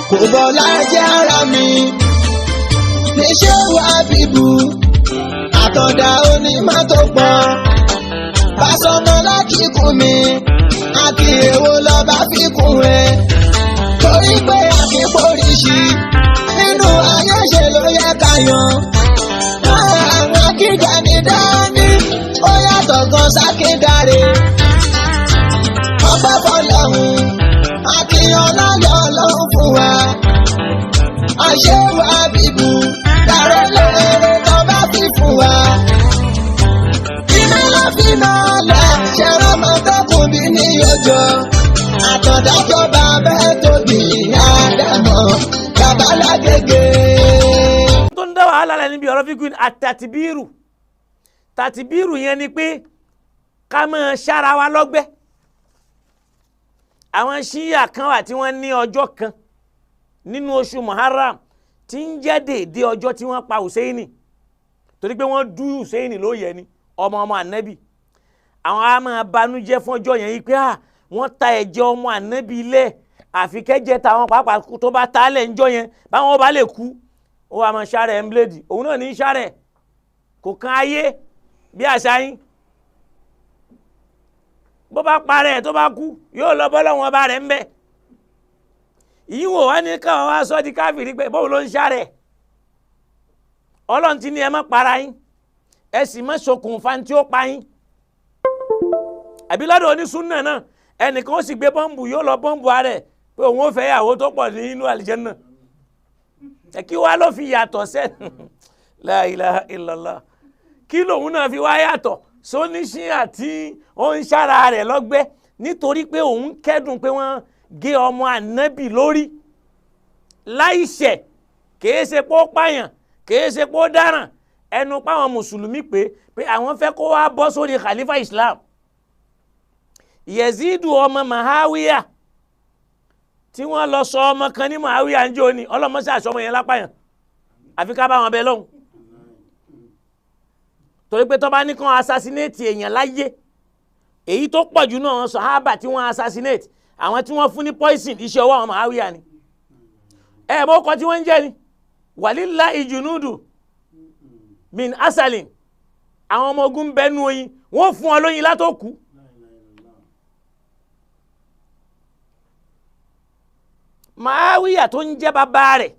Kò bọ́lá jẹ́ ara mi. Níṣẹ́ wà bíbu. Àtọ̀dá onímọ́tò pọ̀. Bàṣọmọ lákìkún mi. Àti èwo lọ́ba fi kún ẹ. Torí pé àkíkóríṣi. Nínú ayé ṣe ló yẹ ká yan. Àwọn akíjà ní dání. Ó yàtọ̀ gan sákíndàre. Ọpẹ́ fọlọ́hún. Akíyan láyọ̀ ọlọ́run fún wa. Àṣewà bíbu. Dàrẹ́ lóore tó bá fi fún wa. Iná ló fi máa lọ. Ṣẹ̀rọ máa tẹ́kùn bí ní ọjọ́. Àtọ̀dájọ́ bàbá ẹ̀ tóbi Ádámọ̀. Bàbá lágége. Tó ń dá wàhálà lẹ níbi ọ̀rọ̀ fíkún àtàtìbírù. Tàtìbírù yẹn ni pé ká máa ṣára wa lọ́gbẹ́. Àwọn ṣíyà kan wà tí wọ́n ní ọjọ́ kan nínú oṣù Muharram tí ń jẹ́ déédéé ọjọ́ tí wọ́n pa Hùsẹ́ìnì, torí pé wọ́n dú Hùsẹ́ìnì lóye ni ọmọ ọmọ ànábì. Àwọn á máa banújẹ́ fún ọjọ́ yẹn yìí pé à wọ́n ta ẹ̀jẹ̀ ọmọ ànábì ilẹ̀, àfi kẹ́jẹ́ táwọn pàápàá tó bá ta á lẹ̀ ńjọ́ yẹn báwọn bá lè kú. Ó wàá máa ṣàrẹ̀ ń bléèdì, òun náà ní í ṣàrẹ̀, kò kan ayé bí àṣà yín. Bó bá parẹ́ tó bá kú yóò lọ bọ́ lọ́wọ́n ọba rẹ̀ ń bẹ̀. Ìyíwò wá ní káwọn wá sọ di káfíìrì pé bóun ló ń ṣàrẹ̀. Ọlọ́run ti ní ẹ má para yín, ẹ sì má ṣokùnfà tí ó pa yín. Àbí lọ́dọ̀ onísúnnà náà ẹnìkan ó sì gbé bọ́ǹbù, yóò lọ bọ́ǹbù ara ẹ̀ pé òun ó fẹ́ yàwó tó pọ̀ nínú àlìjánnà. Ẹ kí wá ló fi yàtọ̀ sẹ́nu? La ilaha illallah. Kí lòun náà fi wá yàtọ̀ sóníṣìn àti ó ń ṣára rẹ̀ lọ́gbẹ́ nítorí pé òun kẹ́dùn pé wọ́n gé ọmọ ànábì lórí láìṣẹ̀, kìí ṣe pé ó pààyàn, kìí ṣe pé ó dáràn. Ẹnu páwọn mùsùlùmí pé pé àwọn fẹ́ kó wá bọ́ sórí khalifa Islam. Yezidu ọmọ Mahawiya tí wọ́n lọ sọ ọmọ kan ní Mahawiya ń jó ni ọlọ́mọṣẹ́ àṣọmọ yẹn lápáyàn, àfi ká bá wọn bẹ lọ́hùn. Torí pé tó bá ní kàn assassinate èèyàn láyé, èyí tó pọ̀ jù náà sàhábà tí wọ́n assassinate, àwọn tí wọ́n fún ní poison, iṣẹ́ ọwọ́ àwọn Mahawiya ni. Ẹ mọ́ ọkọ̀ tí wọ́n ń jẹ́ ni wàlílà ìjùnúdù min asalin, àwọn ọmọ ogun bẹnu oyin, wọ́n fún ọ lóyin látòkú. Mahawiya tó ń jẹ́ bàbá rẹ̀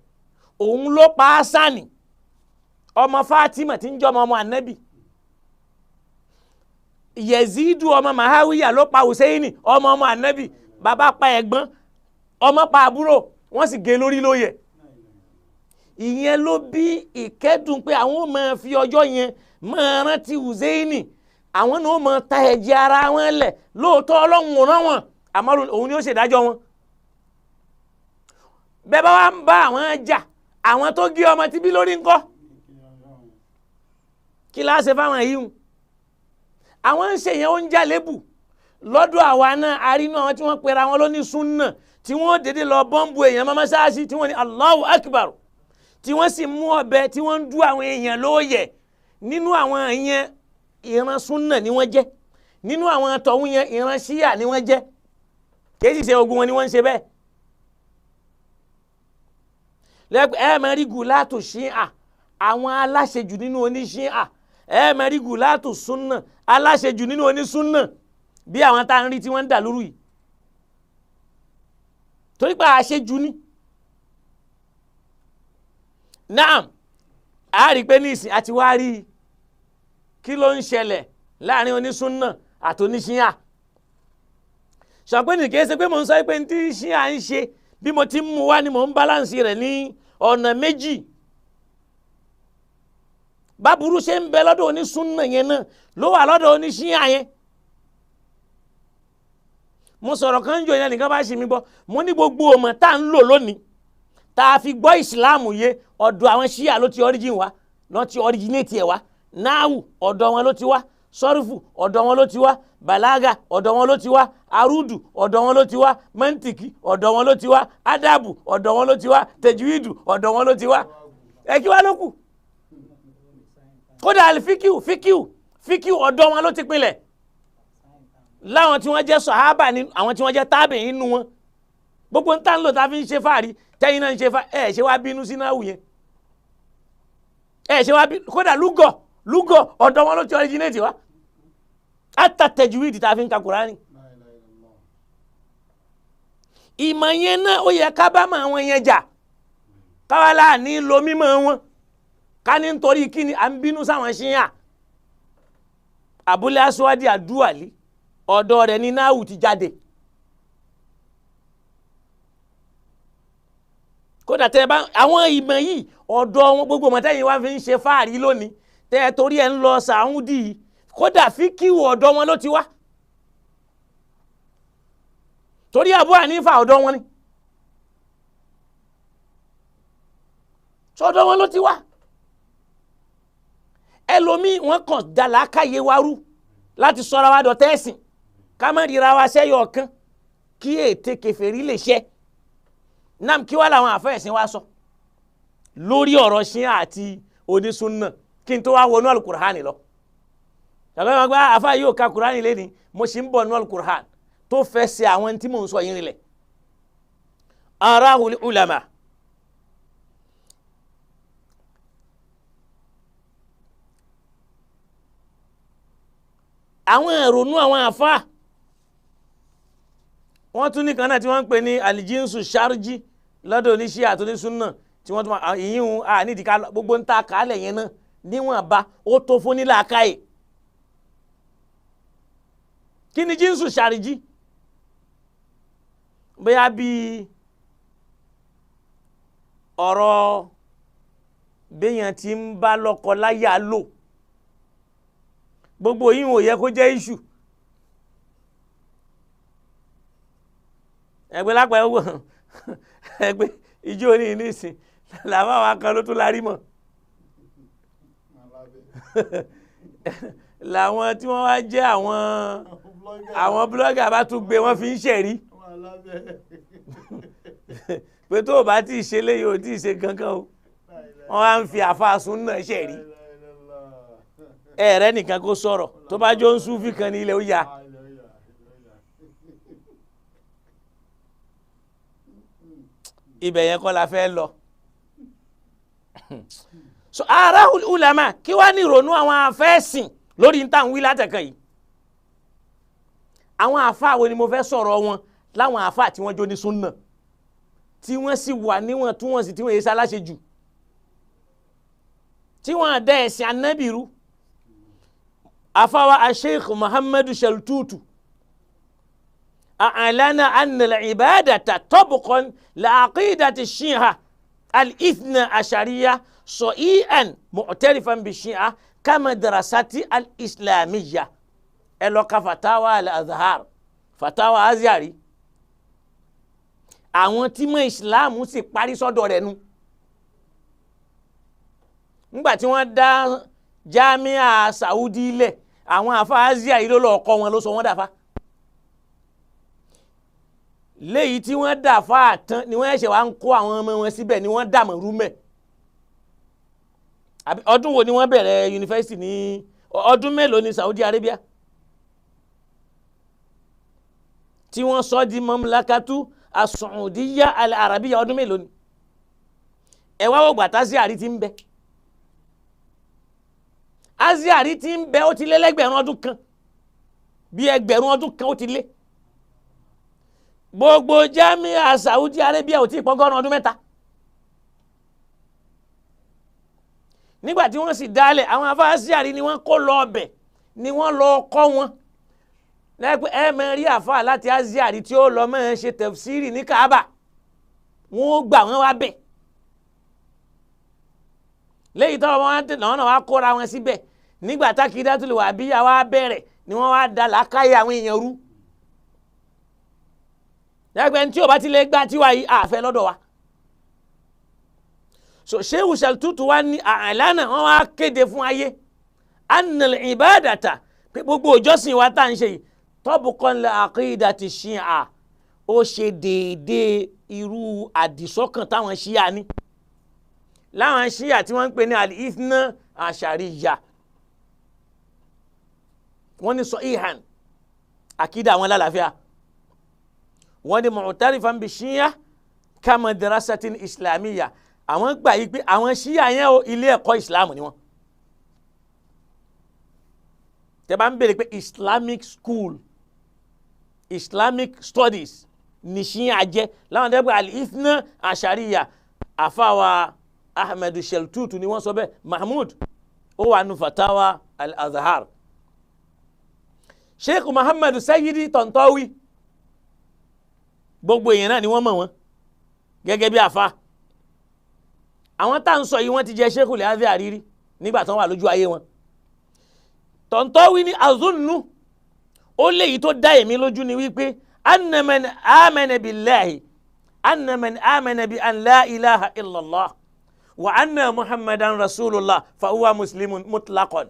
òun ló pa Hasani ọmọ Fatima tí ń jẹ́ ọmọ ọmọ ànábì. Yezidu ọmọ Mahawiya ló pa Husseini ọmọ ọmọ ànábì. Bàbá pa ẹ̀gbọ́n, ọmọ pa àbúrò, wọ́n sì gé lórí lóye. Ìyẹn ló bí ìkẹ́dùn pé àwọn máa fi ọjọ́ yẹn máa rántí Husseini, àwọn náà máa ta ẹ̀jẹ̀ ara wọn lẹ̀. Lóòótọ́ Ọlọ́run ò rán wọn, àmọ́ òun ni ó ṣèdájọ́ wọn. Bẹ́ẹ̀ bá wá ń bá àwọn jà, àwọn tó gé ọmọ tí bí lórí ńkọ́, kí la ṣe fáwọn yìí? Hùn àwọn ń ṣe yẹn, ó ń jà lébù lọ́dọ̀ àwa náà. Arínú àwọn tí wọ́n pera wọn lóní súnà tí wọ́n dédé lọ bọ́ǹbù èèyàn mọ́mọ́sáàsì tí wọ́n ní Allahu Akbar, tí wọ́n sì mú ọ̀bẹ tí wọ́n ń dú àwọn èèyàn lóòyẹ̀. Nínú àwọn yẹn ìran súnà ni wọ́n jẹ́, nínú àwọn tọ̀hún yẹn ìran ṣíyà ni wọ́n jẹ́. Kì í sì ṣe ogun wọn ni wọ́n ń ṣe bẹ́ẹ̀. Lẹ́pẹ́ ẹ máa rí gùlátù ṣíà, àwọn aláṣejù nínú oníṣíà, ẹ máa rí gùlátù súnà, aláṣejù nínú onísúnà, bí àwọn tá à ń rí tí wọ́n ń dà lóru yìí. Torí pé àṣejù ni. Naam, a rí pé ní ìsìn àti wá rí kí ló ń ṣẹlẹ̀ láàrin onísúnà àti oníṣíà. Ṣàpẹ́ nìkan ṣe pé mò ń sọ pé ní tí ṣíà ń ṣe bí mo ti ń mú wá ni mò ń balance rẹ̀ ní ọ̀nà méjì. Báburú ṣe ń bẹ lọ́dọ̀ onísúnà yẹn náà ló wà lọ́dọ̀ oníṣíà yẹn. Mo sọ̀rọ̀ kan jò yẹn nìkan bá ṣì mí gbọ́. Mo ní gbogbo ọmọ tá à ń lò lónìí tá a fi gbọ́ ìsìláàmù yé, ọ̀dọ̀ àwọn ṣíà ló ti origin wá, ló ti originate ẹ̀ wá. Náàwù ọ̀dọ̀ wọn ló ti wá, sọ́rífù ọ̀dọ̀ wọn ló ti wá, bàlágà ọ̀dọ̀ wọn ló ti wá, arúdù ọ̀dọ̀ wọn ló ti wá, mẹ́ntìkì ọ̀dọ̀ wọn ló ti wá, ádàbù ọ̀dọ̀ wọn ló ti wá, tẹ̀júìdù ọ̀dọ̀ wọn ló ti wá. Ẹ kí wá ló kù? Kódà fíkìú fíkìú fíkìú ọ̀dọ̀ wọn ló ti pinlẹ̀. Láwọn tí wọ́n jẹ́ sọ̀hábà ní àwọn tí wọ́n jẹ́ tábì nínú wọn. Gbogbo ń tà ń lò tá a fi ń ṣe fáàrí Tẹ́yìn náà ń ṣe fa ẹ̀ ṣe wá bínú sí náà wù yẹn. Ẹ̀ ṣe wá bínú kódà lúgọ̀ lúgọ̀ ọ̀dọ̀ wọn ló ti originate wá. Ata tajwid tá a fi ń ka Kùránì. Ìmọ̀ yẹn náà ó yẹ ká bá mọ àwọn yẹn jà. Káwa láàní lo mímọ̀ wọn. Ká ní nítorí kí ni à ń bínú sáwọn ṣíyà. Abúlé Aswadi Aduwali ọ̀dọ̀ rẹ̀ ní náàwù ti jáde. Kódà tẹ́ ẹ bá àwọn ìmọ̀ yìí ọ̀dọ̀ wọn gbogbo mọ̀tẹ́yìn wá fi ń ṣe fáàrí lónìí tẹ́ ẹ torí ẹ̀ ń lọ Sàúdì kódà fíkìwù ọ̀dọ̀ wọn ló ti wá. Torí Abu Hanifa ọ̀dọ̀ wọn ni. Sọ́dọ̀ wọn ló ti wá. Ẹlòmíì wọn kàn dàlákàyè wa rú láti sọra wa dọ̀tẹ́ ẹ̀sìn ká má ríra wa sẹ́yọ̀ kan kí ète kèfèrí lè ṣẹ. Nam kí wá làwọn àfẹ́ ẹ̀sìn wa sọ lórí ọ̀rọ̀ ṣíà àti onísúnnà kí n tó wá wọnú alukur'ani lọ. Tàbí wọn gba àfa yóò ka kur'ani lẹ́ni mo sì ń bọ̀ nú alukur'an tó fẹ́ ṣe àwọn tí mò ń sọ yín rinlẹ̀. Arahul ulama. Àwọn ìrònú àwọn àfa wọ́n tún ní kan náà tí wọ́n ń pè ní alijinsu sharji lọ́dọ̀ oníṣẹ́ àtúnísúnà tí wọ́n tún ìyíhun nídìí ká gbogbo ń ta kálẹ̀ yẹn náà níwọ̀nba ó tó fún nílà káyè. Kí ni jínsù sharji? Bóyá bíi ọ̀rọ̀ béèyàn ti ń bá lọ́kọ láyà lò gbogbo yìí ò yẹ kó jẹ́ iṣu. Ẹgbẹ́ lápẹ́ owó ẹgbẹ́ ijó ní nísìn làwọn àwọn kan ló tún larí mọ́ làwọn tí wọ́n wá jẹ́ àwọn blọ́gà bá tún gbé wọ́n fi ń ṣẹ̀rí pé tó o bá tí ì ṣe léyìí o tí ì ṣe kankan o wọ́n wá ń fi àfàsùn náà ṣẹ̀rí. Ẹ̀rẹ́ nìkan kó sọ̀rọ̀ tó bá jọ ń súnfì kan ní ilẹ̀ ó yá. Ibẹ̀ yẹn kọ́ la fẹ́ lọ. So ara ulama kí wàá ní ìrònú àwọn afẹ́sìn lórí níta ń wí látẹ̀kàn yìí. Àwọn àfáà wo ni mo fẹ́ sọ̀rọ̀ wọn láwọn àfáà tí wọ́n jó ní súnà tí wọ́n sì wà níwọ̀n tí wọ́n sì tí wọ́n yẹ sáláṣe jù tí wọ́n dá ẹ̀sìn anábìrú. Afawa asheikh Muhammadu Shaltutu a'lana anna al-ibadata tabqan li'aqidati shi'a al-ithna ashariya sa'i'an mu'tarifan bi shi'a kama darasati al-islamiyya. Ẹ lọ ka fatawa al-azhar, fatawa azhari. Àwọn tí mọ̀ ìsìláàmù sì parí sọ́dọ̀ rẹ̀ nu. Nígbà tí wọ́n dá jamia Saudi lẹ̀, àwọn àfa azia yìí ló lọ kọ́ wọn ló sọ wọ́n dàfa. Léyìí tí wọ́n dàfa tán ni wọ́n ṣẹ̀ṣẹ̀ wá ń kó àwọn ọmọ wọn síbẹ̀ ni wọ́n dàmọ̀ rúmẹ̀. Ọdún wo ni wọ́n bẹ̀rẹ̀ yunifásitì ní ọdún mélòó ní Saudi Arabia tí wọ́n sọ di mamlakatu asaudiya al-arabiya ọdún mélòó ni? Ẹ wá wò gbàtà Azhari ti ń bẹ. Azhari ti ń bẹ ó ti lé lẹ́gbẹ̀rún ọdún kan, bí ẹgbẹ̀rún ọdún kan ó ti lé. Gbogbo jamia Saudi Arabia ò tí ì pọ́gọ́rùn ọdún mẹ́ta. Nígbà tí wọ́n sì dálẹ̀ àwọn afá Azhari ni wọ́n kó lọ ọbẹ̀ ni wọ́n lọ kọ́ wọn. Lẹ́pẹ́ ẹ máa rí àfa láti Azhari tí ó lọ máa ṣe tẹ̀fsírì ní Kaaba, wọ́n ó gbà wọ́n wá bẹ̀. Léyìí tọ́wọ́ wọn tẹ̀ náà wá kóra wọn síbẹ̀ nígbà tákìdátùlù wà bíyà wá bẹ̀rẹ̀ ni wọ́n wá da làákàyè àwọn èèyàn rú. Lẹ́pẹ́ tí o bá ti lè gbá tiwa yìí àfẹ́ lọ́dọ̀ wa. So Shehu Shaltutu wa ní àlànà wọn wá kéde fún ayé annal ibadata pé gbogbo ìjọsìn wa tá à ń ṣe yìí tọ́bùkọ́n lè àkídàtì ṣíà ó ṣe déédéé irú àdìsọ́kàn táwọn ṣíà ní láwọn ṣíà tí wọ́n ń pè ní al-ithna àṣàríyà wọ́n ní sọ ihan àkídà àwọn lálàáfíà wọ́n ní mu'tarifan bi ṣíà kamadrasatin islamiyya. Àwọn gbà yí pé àwọn ṣíà yẹn o, ilé ẹ̀kọ́ ìsìláàmù ni wọ́n. Tẹ́ bá ń béèrè pé Islamic school, Islamic studies ní ṣíà jẹ́, láwọn dẹ́gbẹ́ al-Ithna Ashariya, àfàwà Ahmed Sheltutu ni wọ́n sọ bẹ́ẹ̀, Mahmud, ó wà nù fatawa al-Azhar. Sheikh Muhammad Sayyidi Tantawi, gbogbo èèyàn náà ni wọ́n mọ̀ wọ́n gẹ́gẹ́ bí àfa. Àwọn tá à ń sọ yìí wọ́n ti jẹ́ Sheikhul Azhar rí nígbà tí wọ́n wà lójú ayé wọn. Tantawi ní azunnu, ó léyìí tó dá èmi lójú ni wípé annaman amana billahi annaman amana bi an la ilaha illallah wa anna muhammadan rasulullah fa huwa muslimun mutlaqan.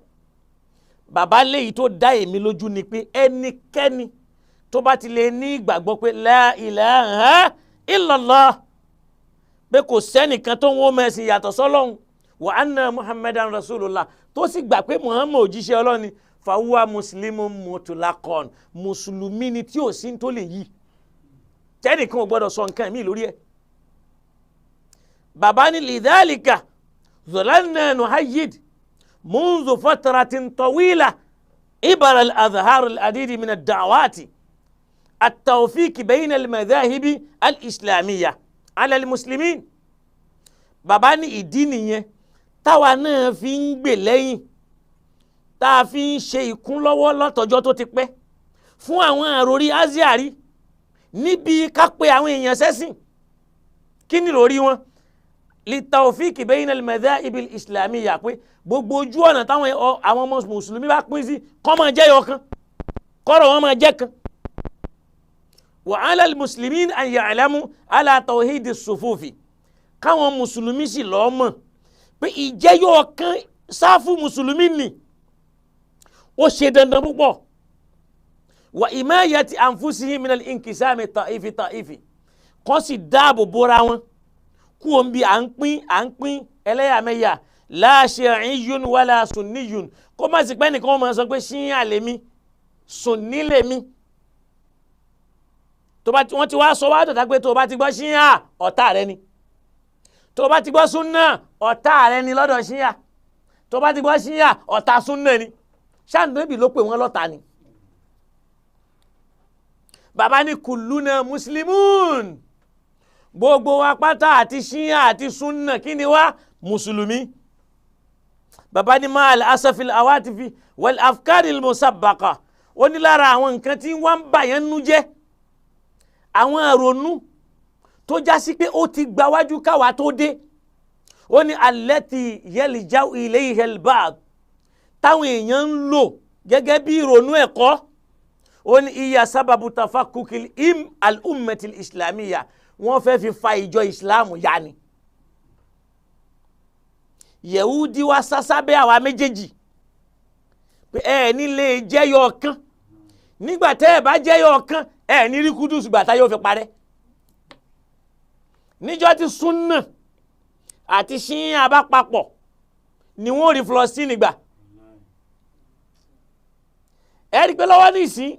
Bàbá léyìí tó dá èmi lójú ni pé ẹnikẹ́ni tó bá ti lè ní ìgbàgbọ́ pé la ilaha illallah, pé kò sẹ́nìkan tó ń wọ́n mẹ́sìn yàtọ̀ sọ́lọ́hun, wa anna muhammadan rasulullah, tó sì gbà pé muhammad òjíṣẹ́ Ọlọ́run ni, fàwùwà mùsùlùmí mutlaqan, mùsùlùmí ni tí ò sí tó lè yí, tẹ́nìkan ò gbọ́dọ̀ sọ nǹkan mi lórí ẹ̀. Bàbá ní lidhalika zolanna nuhayyid munzu fatratin tawila ibara al-azhar al-adidi min ad-da'awati at-tawfiq bayna al-madhahibi al-islamiyya ala al-muslimin. Bàbá ní ìdí nìyẹn táwa náà fi ń gbè lẹ́yìn, tá a fi ń ṣe ìkúnlọ́wọ́ látọjọ́ tó ti pẹ́ fún àwọn àròrí aziari níbi ká pe àwọn èèyàn sẹ́sìn. Kí ni lórí wọn? Litawfiki bayna al-madhahib al-islamiyya, pé gbogbo ojú ọ̀nà táwọn àwọn ọmọ mùsùlùmí bá pín sí kó máa jẹ́ yọkan, kọ́rọ̀ wọn máa jẹ́ kan. Wa ala al-muslimin an ya'lamu ala tawhidi as-sufufi, káwọn mùsùlùmí sì lọ́ọ́ mọ̀ pé ìjẹ́yọ̀ kan sáfù mùsùlùmí ni ó ṣe dandan púpọ̀. Wa imayati anfusihim minal inkisami ta'ifi ta'ifi, kọ́ sì dáàbò bóra wọn kú òun bí à ń pín ẹlẹ́yàmẹ̀yà, la shi'iyyun wala sunniyyun, kó má sì pẹ́ nìkan máa sọ pé ṣíyà lèmi, sunni lèmi. Tó bá wọ́n ti wá sọ wá dọ̀tà pé tó bá ti gbọ́ ṣíyà ọ̀tá rẹ ni, tó bá ti gbọ́ súnà ọ̀tá rẹ ni lọ́dọ̀ ṣíyà, tó bá ti gbọ́ ṣíyà ọ̀tá súnà ni. Ṣáàdùnbí ló pè wọ́n lọ́ta ni. Bàbá ní kulluna muslimun, gbogbo wa pátá àti ṣíyà àti súnà kí ni wá? Mùsùlùmí. Bàbá ní ma'al asafil awatifi wal afkaril musabbaqa, ó ní lára àwọn nǹkan tí wọ́n ń bà yẹn nú jẹ́, àwọn àrònú tó já sí pé ó ti gbawájú káwa tó dé, ó ní allati yalja'u ilayha al-ba'd, táwọn èèyàn ń lò gẹ́gẹ́ bí ìrònú ẹ̀kọ́, ó ní iya sábàbù tafakukil im al-ummatil islamiyya, wọ́n fẹ́ fi fa ìjọ ìsìláàmù ya ni. Yẹ̀wúdí wá sásábẹ́ àwa méjèèjì pé ẹ ní lè jẹ́yọ̀ kan, nígbà tẹ́ ẹ bá jẹ́yọ̀ kan ẹ ní rí Kúdùsù gbàtà yóò fi parẹ́. Níjọ́ tí súnà àti ṣíyàn bá papọ̀ ni wọ́n rí Flọstíìnì gbà. Ẹ rí i pé lọ́wọ́ nísìn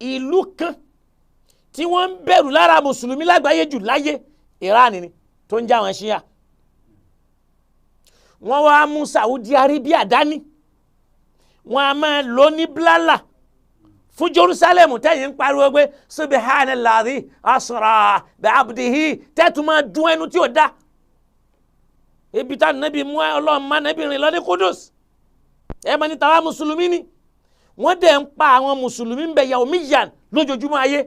ìlú kan tí wọ́n ń bẹ̀rù lára mùsùlùmí lágbàáyé jù láyé, Iran ni, tó ń já wọn ṣíyà. Wọ́n wá mú Saudi Arabia dání, wọ́n a máa lò ní blala fún Jerusalem. Tẹ́yìn ń pariwo pé subhanallahi asra bi abdihi, tẹ́tù máa dún ẹnu tí ò dá. Ibi tá nàbí mú ọlọ́run má nàbí rìn lọ ní Kudus, ẹ máa ní tàwa mùsùlùmí ni. Wọ́n dẹ̀ ń pa àwọn mùsùlùmí ń bẹ yawmiyan lójoojúmọ́ ayé,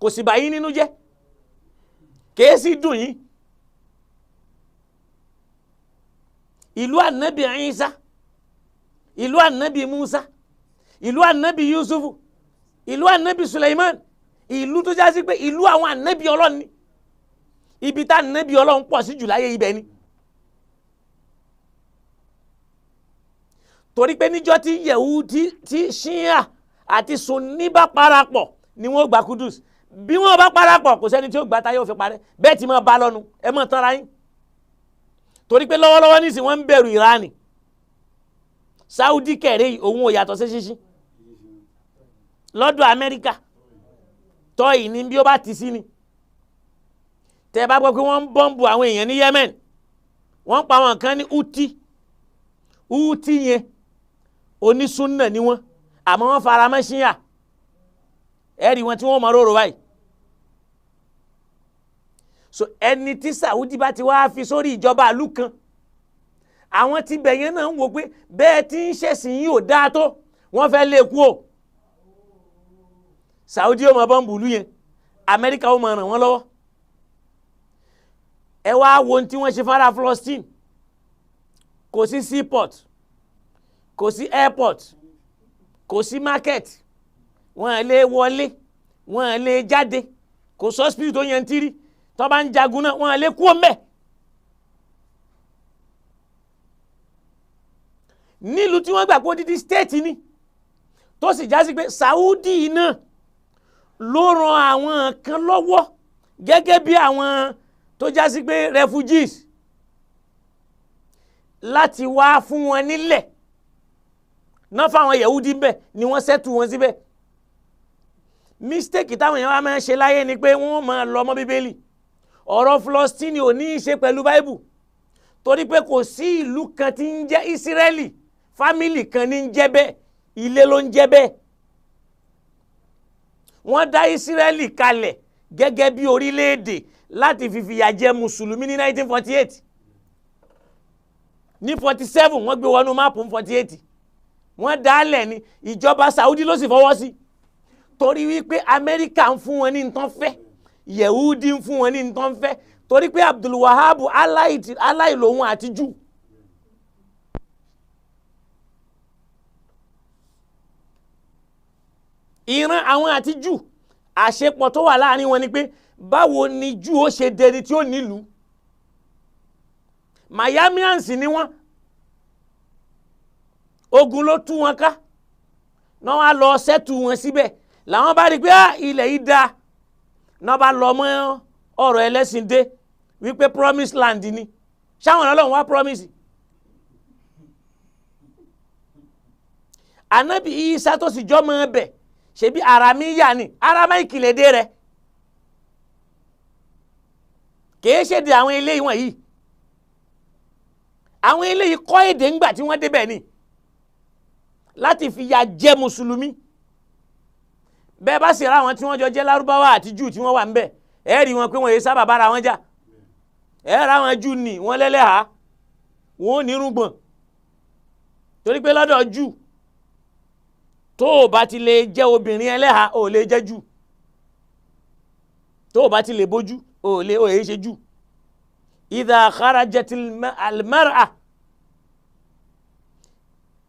kò sì bà yín nínú jẹ́, kèé sì dùn yín. Ìlú ànábì Ìsá, ìlú ànábì Musa, ìlú ànábì Yusufu, ìlú ànábì Suleiman, ìlú tó já sí pé ìlú àwọn ànábì Ọlọ́run ni, ibi tá ànábì Ọlọ́run pọ̀ sí jù láyé ibẹ̀ ni. Torí pé níjọ́ tí Yẹhudi tí Ṣíà àti Sunni bá parapọ̀ ni wọ́n gba Kudus. Bí wọ́n bá parapọ̀ kò sẹ́ni tí ó gba táyé ó fi parẹ́, bẹ́ẹ̀ tí máa bá lọ́nu ẹ máa tanra yín. Torí pé lọ́wọ́lọ́wọ́ nísìnyí wọ́n ń bẹ̀rù Ìránì. Saudi kẹrẹ yìí òun ò yàtọ̀ sí ṣíṣí lọ́dọ̀ Amẹ́ríkà, tọ́yì ní bí ó bá ti sí ni. Tẹ́ bá gbọ́ pé wọ́n ń bọ́ǹbù àwọn èèyàn ní Yemen, wọ́n ń pa àwọn kan ní Houthi. Houthi yẹn onísúnnà ni wọ́n, àmọ́ wọ́n fara mọ́ ṣíyà. Ẹ̀rí wọn tí wọ́n mọ róró báyìí. So ẹni tí Saudi bá ti wá fi sórí ìjọba ìlú kan, àwọn tí bẹ̀yẹn náà ń wò pé bẹ́ẹ̀ tí ń ṣẹ̀sìn yìí ò dáa tó, wọ́n fẹ́ lé kú o. Saudi ó mọ bọ́ǹbù ìlú yẹn, Amẹ́ríkà ó mọ ràn wọ́n lọ́wọ́. Ẹ wá wo ohun tí wọ́n ṣe fara Palestine. Kò sí seaport, kò sí airport, kò sí market, wọ́n lè wọlé, wọ́n lè jáde, kò sí hospital tó yẹn tírí, tó bá ń jagun náà wọ́n lè kú ọmọ. Nílùú tí wọ́n gbà pé odidi state ni, tó sì já sí pé Saudi náà ló ran àwọn kan lọ́wọ́ gẹ́gẹ́ bí àwọn tó já sí pé refugees láti wá fún wọn nílẹ̀ náà, fáwọn Yahudi bẹ́ẹ̀ ni wọ́n ṣẹ́tù wọn síbẹ̀. Mistake táwọn èèyàn wá máa ń ṣe láyé ni pé wọ́n máa lọ mọ́ Bíbélì. Ọ̀rọ̀ Palestine ò ní í ṣe pẹ̀lú Báíbù, torí pé kò sí ìlú kan tí ń jẹ́ Ísírẹ́lì, fámìlì kan ní ń jẹ́ bẹ́ẹ̀, ilé ló ń jẹ́ bẹ́ẹ̀. Wọ́n dá Ísírẹ́lì kalẹ̀ gẹ́gẹ́ bí orílẹ̀-èdè láti fi fìyà jẹ mùsùlùmí ní 1948. Ní 47 wọ́n gbé wọnú máàpù 48. Wọ́n dálẹ̀ ni, ìjọba Saudi ló sì fọwọ́ sí, torí wípé Amẹ́ríkà ń fún wọn ní nǹkan fẹ́, Yehudi ń fún wọn ní nǹkan fẹ́, torí pé Abdul Wahab aláìlóhun àti Júù. Ìran àwọn àti Júù, àṣepọ̀ tó wà láàrin wọn ni pé báwo ni Júù ó ṣe dẹni tí ó nílùú. Miamians ni wọ́n, ogun ló tú wọn ká, náà wá lọ sẹ́tù wọn síbẹ̀. Làwọn bá rí pé ilẹ̀ yìí dáa, náà bá lọ mọ́ ọ̀rọ̀ ẹlẹ́sìn dé wípé promise land ni. Ṣáwọn Ọlọ́run wá promise. Ànábì Ìsá tó sì jọmọ ẹbẹ̀, ṣebí Aramíyà ni, Aramaic lédè rẹ̀, kìí ṣèdè àwọn eléyìí wọ̀nyí. Àwọn eléyìí kọ́ èdè ńgbà tí wọ́n débẹ̀ ni láti fi ya jẹ mùsùlùmí. Bẹ́ẹ̀ bá sì ra àwọn tí wọ́n jọ jẹ́ lárúbáwá àti júù tí wọ́n wà ńbẹ̀, ẹ rí wọn pé wọ́n yé sábà bára wọn jà. Ẹ ra wọn júù ní wọ́n lẹ́lẹ́hàá, wọ́n ò ní rúgbọ̀n, torí pé lọ́dọ̀ júù tó o bá ti lè jẹ́ obìnrin ẹlẹ́hàá ò lè jẹ́ júù, tó o bá ti lè bójú ò lè ò yé ṣe júù. Idha kharajatil almar'a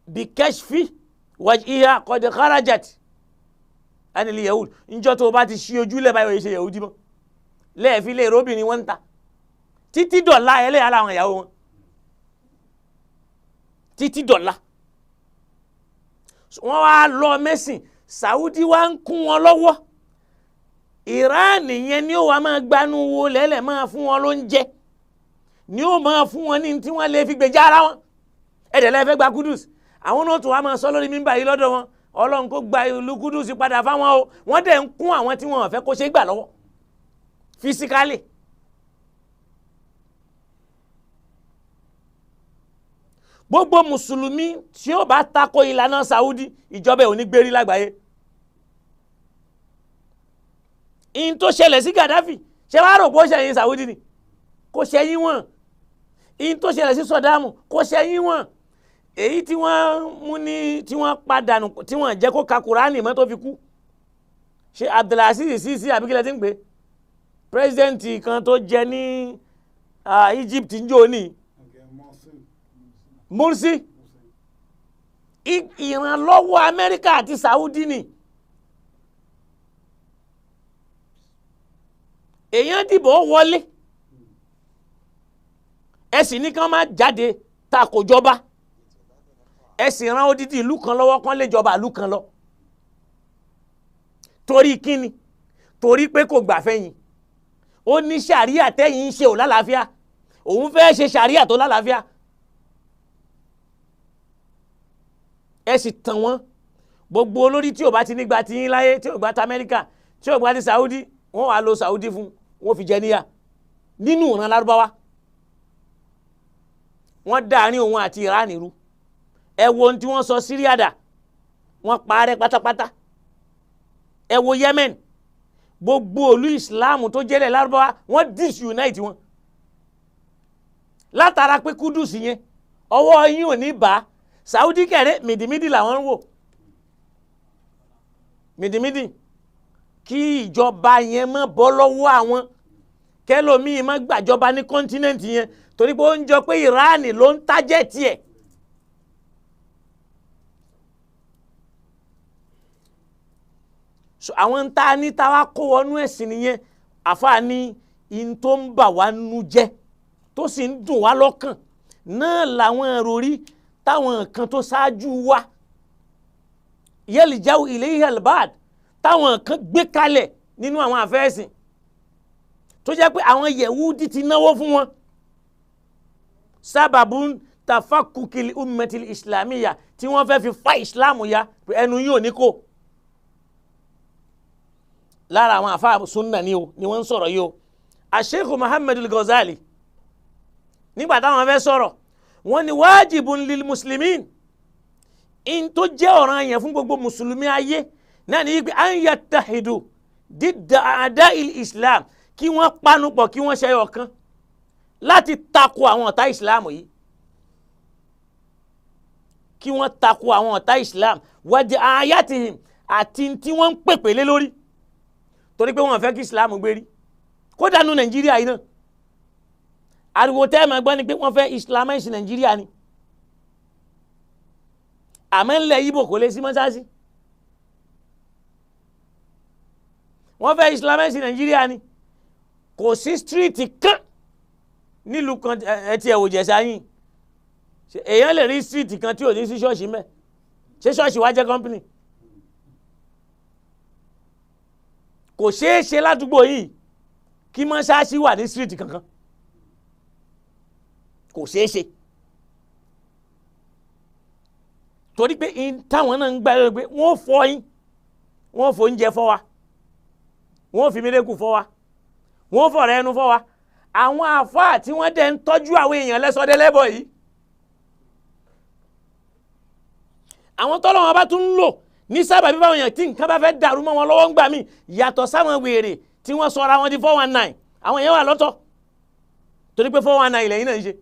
bikashfi wajhiha qad kharajat anil yahud. Njọ́ tó o bá ti ṣí ojú lẹ̀ báyìí, ṣe yahudi mọ́ lẹ́ẹ̀fi lè róbìnrin wọn ń ta títí dọ̀la ẹlẹ́yà làwọn ìyàwó wọn títí dọ̀la. Wọ́n wá lọ mẹ́sìn, Saudi wá ń kún wọn lọ́wọ́. Iran yẹn ni ó wá máa gbanú wo lẹ́lẹ̀ máa fún wọn lóúnjẹ, ni ó máa fún wọn ní tí wọ́n lè fi gbèjà ara wọn. Ẹ̀dẹ̀ lẹ́fẹ́ gba Kudus, àwọn náà tún wá máa sọ lórí mímbà yìí lọ́dọ̀ wọn, Ọlọ́run kó gba ìlú Kudus padà fáwọn o. Wọ́n dẹ̀ ń kún àwọn tí wọ́n fẹ́ kó ṣe gbà lọ́wọ́ fisikálì. Gbogbo mùsùlùmí tí ó bá tako ìlànà Saudi, ìjọba ò ní gbérí lágbàáyé. In tó ṣẹlẹ̀ sí Gaddafi, ṣé wàá rò pé ó ṣẹ̀yìn Saudi ni? Kò ṣẹ̀yìn wọn. In tó ṣẹlẹ̀ sí Sọ̀dámù kò ṣẹ̀yìn wọn. Èyí tí wọ́n mú ní tí wọ́n padànù, tí wọ́n jẹ́ kó ka Kùránì mọ́ tó fi kú. Ṣé Abdulaziz Sisi àbíkílẹ̀ tí ń pè pírẹsidẹ́ǹtì kan tó jẹ ní Egypt ń jò ní Morsi, ìrànlọ́wọ́ Amẹ́ríkà àti Saudi ni. Èèyàn dìbò wọlé, ẹ sì ní kán má jáde ta kò jọba, ẹ sì rán odidi ìlú kan lọ́wọ́ kán lè jọba ìlú kan lọ. Torí kíni? Torí pé kò gbà fẹ́yìn. Ó ní ṣàríà tẹ́yìn ń ṣe ò lálàáfíà, òun fẹ́ ṣe ṣàríà tó lálàáfíà. Ẹ sì tàn wọ́n. Gbogbo olórí tí ò bá ti nígbà tí yín láyé, tí ò gbà ti Amẹ́ríkà, tí ò gbà ti Saudi, wọ́n wàá lo Saudi fún, wọ́n fi jẹ níyà. nínú ìran Lárúbáwá. Wọ́n dàárín òun àti Iran rú. Ẹ wo ohun tí wọ́n sọ Syria dà, wọ́n parẹ́ pátápátá. Ẹ wo Yemen, gbogbo olú Islam tó jẹ́lẹ̀ Lárúbáwá wọ́n disunite wọn látara pé Kudus yẹn ọwọ́ yín ò ní bá. Saudi kẹrẹ mìdìmídì làwọn ń wò, mìdìmídì kí ìjọba yẹn má bọ́ lọ́wọ́ àwọn, kẹlòmíì má gbàjọba ní kọ́ńtínẹ́ǹtì yẹn, torí pé ó ń jọ pé Iran ló ń tájẹ́ tiẹ̀. So àwọn ń ta ní táwa kó wọnú ẹ̀sìn nìyẹn. Àfáà ní in tó ń bà wá nú jẹ́ tó sì ń dùn wá lọ́kàn náà làwọn ìròrí táwọn kan tó ṣáájú wa yẹlìjáwó ilé ihelbad táwọn kan gbé kalẹ̀ nínú àwọn àfẹ́sìn tó jẹ́ pé àwọn Yẹ̀wúdí ti náwó fún wọn. Sábàbùn tafakukili ummatil islamiyya tí wọ́n fẹ́ fi fa ìsìláàmù ya ẹnu yóò ní kó. Lára àwọn àfa sunna ni o ni wọ́n ń sọ̀rọ̀ yìí o. Asheikh Muhammad al-Ghazali nígbà táwọn fẹ́ sọ̀rọ̀ wọ́n ní wájibun lil muslimin, in tó jẹ́ ọ̀ràn yẹn fún gbogbo mùsùlùmí ayé náà ní pé an yattahidu didda a'da'il islam, kí wọ́n panupọ̀ kí wọ́n ṣẹyọ kan láti tako àwọn ọ̀tá islam yìí, kí wọ́n tako àwọn ọ̀tá islam wadi ayatihim àti tí wọ́n ń pèpè lé lórí, torí pé wọ́n fẹ́ kí islam gbérí. Kódà nu Nàìjíríà yìí náà ariwo tẹ́ ẹ̀ máa gbọ́ ni pé wọ́n fẹ́ islamize Nàìjíríà ni, àmọ́ ńlẹ̀ Ìgbò kò lè sí mọ́sáàsì. Wọ́n fẹ́ islamize Nàìjíríà ni, kò sí stíríìtì kan nílùú kan ẹ ti ẹ̀ wò Jẹ̀ṣà yìí, èèyàn lè rí stíríìtì kan tí ò ní sí ṣọ́ọ̀ṣì mẹ́. Ṣé ṣọ́ọ̀ṣì wá jẹ́ kọ́mpìnì? Kò ṣeé ṣe ládùúgbò yìí kí mọ́sáàsì wà ní stíríìtì kankan, kò ṣeé ṣe, torí pé táwọn náà ń gbà lórí pé wọ́n fọ́ yín, wọ́n fọ oúnjẹ fọ́ wa, wọ́n fi mílíkù fọ́ wa, wọ́n fọ̀rọ̀ ẹnu fọ́ wa. Àwọn àfáà tí wọ́n dẹ̀ ń tọ́jú àwọn èèyàn lẹ́sọdẹ́lẹ́bọ̀ yìí, àwọn tọ́lọ́ wọn bá tún ń lò ní sábà bí báwọn èèyàn tí nǹkan bá fẹ́ dàrú mọ́ wọn lọ́wọ́ ń gbà mí, yàtọ̀ sáwọn wèrè tí wọ́n sọra wọn di 419, àwọn èèyàn wà lọ́tọ̀ torí pé 419 lẹ́yìn náà ń ṣe.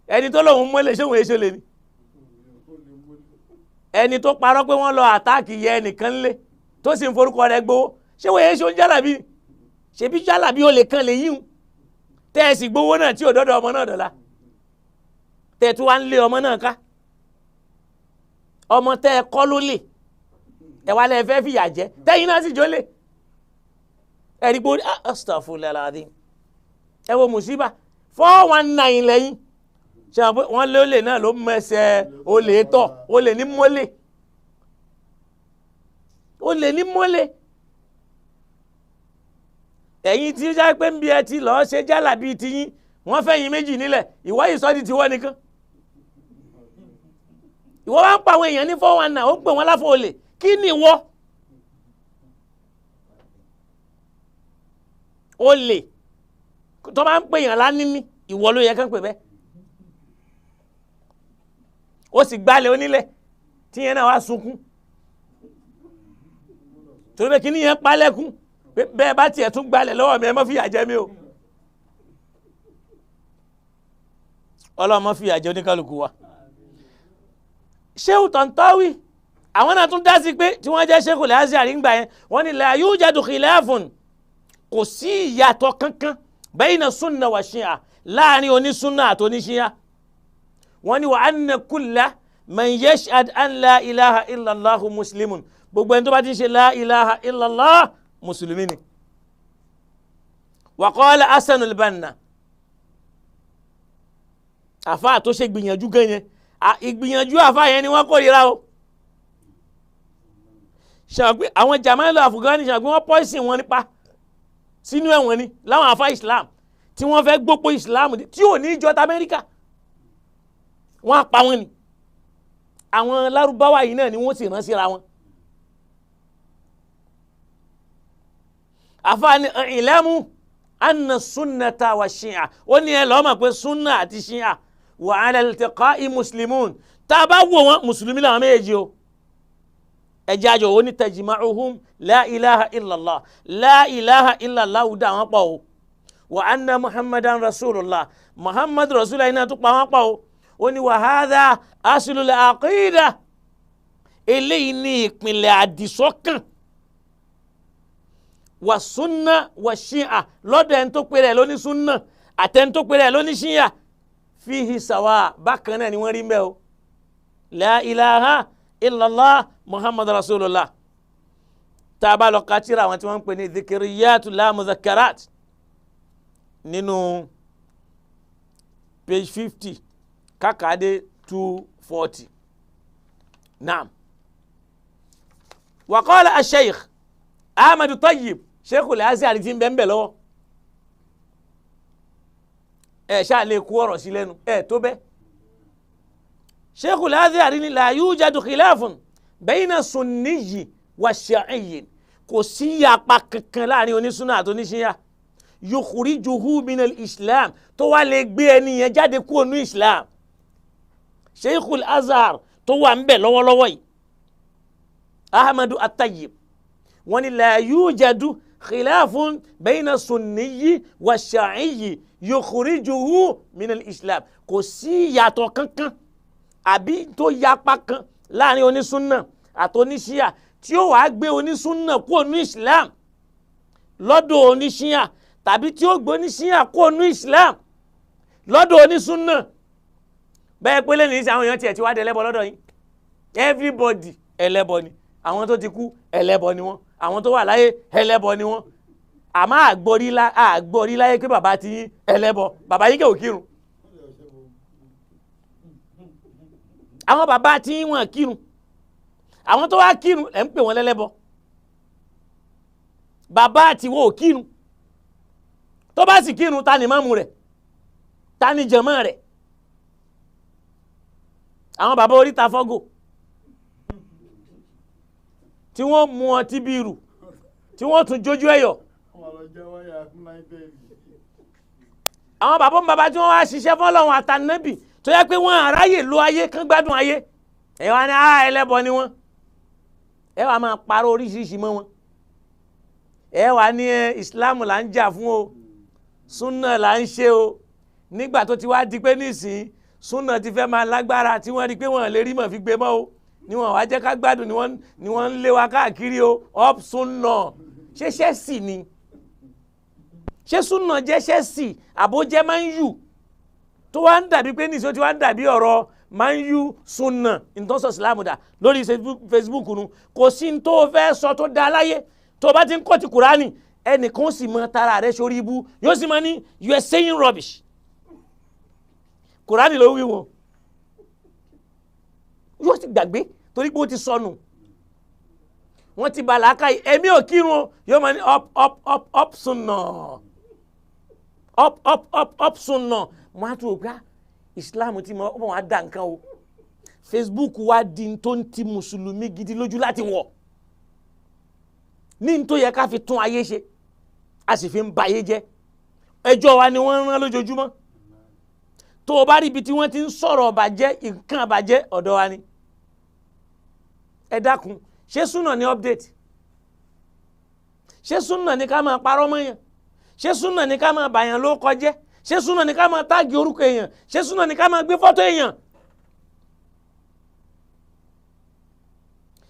Ẹni tó lòun mọ́lẹ̀ ṣé òun èso lè ní? Ẹni tó parọ́ pé wọ́n lọ àtáàkì yẹ ẹnìkan lé tó sì ń forúkọ rẹ̀ gbowó, ṣé òun èso ń jálàbí? Ṣebí jálàbí olè kan lè yíhun tẹ́ ẹ sì gbowó náà tí ò dọ́dọ̀ ọmọ náà dọ̀la, tẹ́ ẹ tún wá ń lé ọmọ náà ká, ọmọ tẹ́ ẹ kọ́ ló lè, ẹ wá lẹ́ fẹ́ fìyà jẹ, tẹ́yìn náà sì jólè. Ẹ rí pé astaghfirullah alazim, ẹ wo mùsíbà 419 lẹ́yìn. Ṣe wọ́n lé olè náà ló mẹsẹ̀ olè tọ̀, olè ní mọ́lẹ̀, olè ní mọ́lẹ̀. Ẹ̀yin tí ó já pé ń bí ẹ ti lọ́ọ́ ṣe jálàbí tiyín, wọ́n fẹ́ yín méjì nílẹ̀, ìwọ yìí sọ́ di tiwọ́ nìkan. Ìwọ wá ń pa àwọn èèyàn ní 419, ó ń pè wọ́n láfọ olè, kí ni ìwọ? Olè tó bá ń pè yàn lánìní, ìwọ ló yẹ kán pè bẹ́ẹ̀. Ó sì gbalẹ̀ onílẹ̀ tí yẹn náà wá sunkún torí pé kíní yẹn palẹ̀kùn pé bẹ́ẹ̀ bá tiẹ̀ tún gbalẹ̀ lọ́wọ́ mi, ẹ má fìyà jẹ mí o. Ọlọ́run má fìyà jẹ oníkálukú wa. Shehu Tantawi àwọn náà tún dá sí pé tí wọ́n jẹ́ Sheikhul Azhar ńgbà yẹn, wọ́n ní la yujadu khilafun, kò sí ìyàtọ̀ kankan bayna sunna wa shia, láàrin onísunna àti oníṣíà. Wọ́n ní wa anna kulla man yashhad an la ilaha illallahu muslimun, gbogbo ẹni tó bá ti ń ṣe la ilaha illallah mùsùlùmí ni. Wa qala Hasan al-Banna, àfa tó ṣe gbìyànjú gan yẹn, ìgbìyànjú àfa yẹn ni wọ́n kórìíra o. Ṣàgbé àwọn Jamalu Afghani ṣàgbé wọ́n pọ́ìsìn wọn nípa sínú ẹ̀wọ̀n ni láwọn àfa Islam tí wọ́n fẹ́ gbópo Islam tí ò ní jọ ta Amẹ́ríkà, wọ́n á pa wọn ni. Àwọn Lárúbáwá yìí náà ni wọ́n sì rán síra wọn. Àfa ni ìlẹ́mú anna sunnata wa shi'a, ó ní ẹ lọ́ọ́ mọ̀ pé sunna àti shi'a wa ala iltiqa'i muslimun, tá a bá wò wọ́n mùsùlùmí làwọn méjèèjì o. Ẹjẹ́ àjọ ó ní tajma'uhum la ilaha illallah, la ilaha illallah dá wọn pọ̀ o, wa anna muhammadan rasulullah, muhammad rasulullah iná tó pa wọn pọ̀ o. Ó ní wa hadha aslul aqida, eléyìí ní ìpìlẹ̀ àdìsọ́kàn wa sunna wa shi'a, lọ́dọ̀ ẹni tó pèrè lóní sunna àtẹni tó pèrè lóní shi'a, fihi sawa, bákan náà ni wọ́n rí mbẹ́ o, la ilaha illallah muhammad rasulullah. Tá a bá lọ ka tírà àwọn tí wọ́n ń pè ní dhikiriyatu la mudhakkarat nínú page 50 kákàdé 240. Naam. Wa qala ash-shaykh Ahmadu Tayyib, Sheikhul Azhar ti ń bẹ́ ń bẹ̀ lọ́wọ́. Ẹ ṣáà lè kú ọ̀rọ̀ sí lẹ́nu ẹ tó bẹ́ẹ̀. Sheikhul Azhar ní la yujadu khilafun bayna sunniyyi wa shi'iyyin, kò sí yapa kankan láàrin onísúnà àti oníṣíyà, yukhrijuhu minal islam, tó wá lè gbé ẹni yẹn jáde kúrò ní islam. Sheikhul Azhar tó wà ń bẹ̀ lọ́wọ́lọ́wọ́ yìí, Ahmadu At-Tayyib, wọ́n ní la yujadu khilafun bayna sunniyyi wa shi'iyyi yukhrijuhu minal islam, kò sí ìyàtọ̀ kankan àbí tó yapa kan láàrin onísúnà àti oníṣíà tí ó wàá gbé onísúnà kúrò ní islam lọ́dọ̀ oníṣíà, tàbí tí ó gbé oníṣíà kúrò ní islam lọ́dọ̀ onísúnà. Bẹ́ẹ̀ pé lẹ́nu ìsìn àwọn èèyàn tiẹ̀ ti wá di ẹlẹ́bọ lọ́dọ̀ yín, everybody ẹlẹ́bọ ni, àwọn tó ti kú ẹlẹ́bọ ni wọ́n, àwọn tó wà láyé ẹlẹ́bọ ni wọ́n. Àmọ́ àgbọ̀rí láyé pé bàbá ti yín ẹlẹ́bọ, bàbá yín kẹ́ ò kírun, àwọn bàbá tí yín wọ́n kírun, àwọn tó wá kírun ẹ̀ ń pè wọ́n lẹ́lẹ́bọ, bàbá àti wọ́n ò kírun, tó bá sì kírun ta ni máàmù rẹ̀, ta ni jàmá rẹ̀? Àwọn bàbá oríta fọ́gò tí wọ́n mú ọtí bírù tí wọ́n tún jójú ẹ̀yọ̀, àwọn bàbá ń bàbá tí wọ́n wá ṣiṣẹ́ fọ́lọ́run àtànábì tó yẹ pé wọ́n àráyè lo ayé kán gbádùn ayé, ẹ wá ní ẹlẹ́bọ ni wọ́n, ẹ wá máa parọ́ oríṣiríṣi mọ́ wọn, ẹ wá ní ìsìláàmù là ń jà fún o, súnà là ń ṣe o. Nígbà tó ti wá di pé nísìnyí súnà ti fẹ́ máa lágbára tí wọ́n rí pé wọ́n lè rí mọ̀ fi gbé mọ́ o, ni wọ́n wá jẹ́ ká gbádùn, ni wọ́n ń lé wa káàkiri o, up súnà. Ṣé ṣẹ́sì ni? Ṣé súnà jẹ́ ṣẹ́sì àbójẹ́ máa ń yù tó wá ń dàbí pé nísìnyí ó ti wá ń dàbí ọ̀rọ̀ máa ń yú súnà ìtọ́sọ̀ ìsìlámù dà lórí Facebook nu? Kò sí ní tó fẹ́ sọ tó da láyé tó bá ti ń kọ́ ti Kùránì, ẹnìkan sì mọ tara rẹ̀ sórí ibú, yóò sì máa ní you are saying rubbish. Kùránì ló wí wọn, yóò sì gbàgbé torí pé ó ti sọnù, wọ́n ti bà làákàyè. Ẹ̀mí ò kírun, yóò máa ní up up up up súnà, up up up up súnà. Mo á tún wò pé Islam ti mọ ọmọ wa dá nǹkan o. Facebook wa di tó ń ti mùsùlùmí gidi lójú láti wọ̀ ní tó yẹ ká fi tún ayé ṣe, a sì fi ń ba ayé jẹ́. Ẹjọ́ wa ni wọ́n ń rán lójoojúmọ́. Tó o bá rí ibi tí wọ́n ti ń sọ̀rọ̀ ọ̀bàjẹ́, nǹkan àbàjẹ́, ọ̀dọ̀ wa ni. Ẹ dákun, ṣé súnà ní update? Ṣé súnà ní ká máa parọ́ mọ́yàn? Ṣé súnà ní ká máa bàyàn ló kọjẹ́? Ṣé súnà ní ká máa táàgì orúkọ èèyàn? Ṣé súnà ní ká máa gbé fọ́tò èèyàn?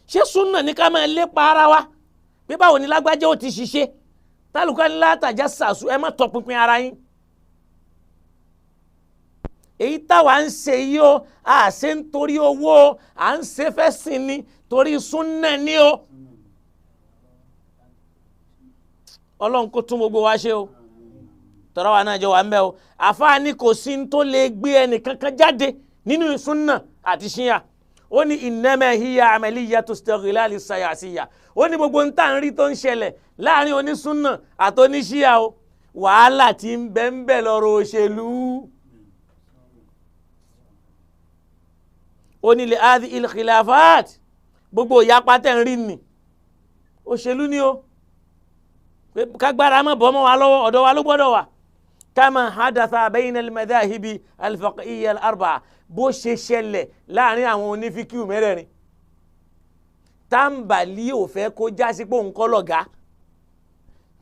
Ṣé súnà ní ká máa lépa ara wa pé báwo ni lágbájá ó ti ṣiṣẹ́? Tálùkọ́ ní látàjá sàṣù, ẹ má tọpinpin ara yín. Èyí táwa ń ṣe yìí o, à ṣe ń torí owó o, à ń ṣe fẹ́ sìn ni, torí súnà ni o. Ọlọ́run kó tún gbogbo wa ṣe o, tọ́rọ wa náà jọ wà ń bẹ́ o. Àfáà ní kò sí tó lè gbé ẹnìkankan jáde nínú súnà àti ṣíyà. Ó ní innama hiya amaliyatu istighlal sayasiyya. Ó ní gbogbo ń tà ń rí tó ń ṣẹlẹ̀ láàrin onísúnà àti oníṣíyà o, wàhálà tí ń bẹ ń bẹ lọ́rọ̀ òṣèlú. Ó ní li hadhihi al-khilafat, gbogbo ìyapa tẹ̀ ń rí ni òṣèlú ni o. Pé kágbára má bọ́ mọ́ wa lọ́wọ́, ọ̀dọ̀ wa ló gbọ́dọ̀ wà. Kama hadatha bayna al-madhahibi al-fiqhiyya al-arba'a, bó ṣe ṣẹlẹ̀ láàrin àwọn onífíkìú mẹ́rẹ̀ẹ̀rin. Táǹbàlì ò fẹ́ kó jásí pé òun kọ́ lọ̀gá,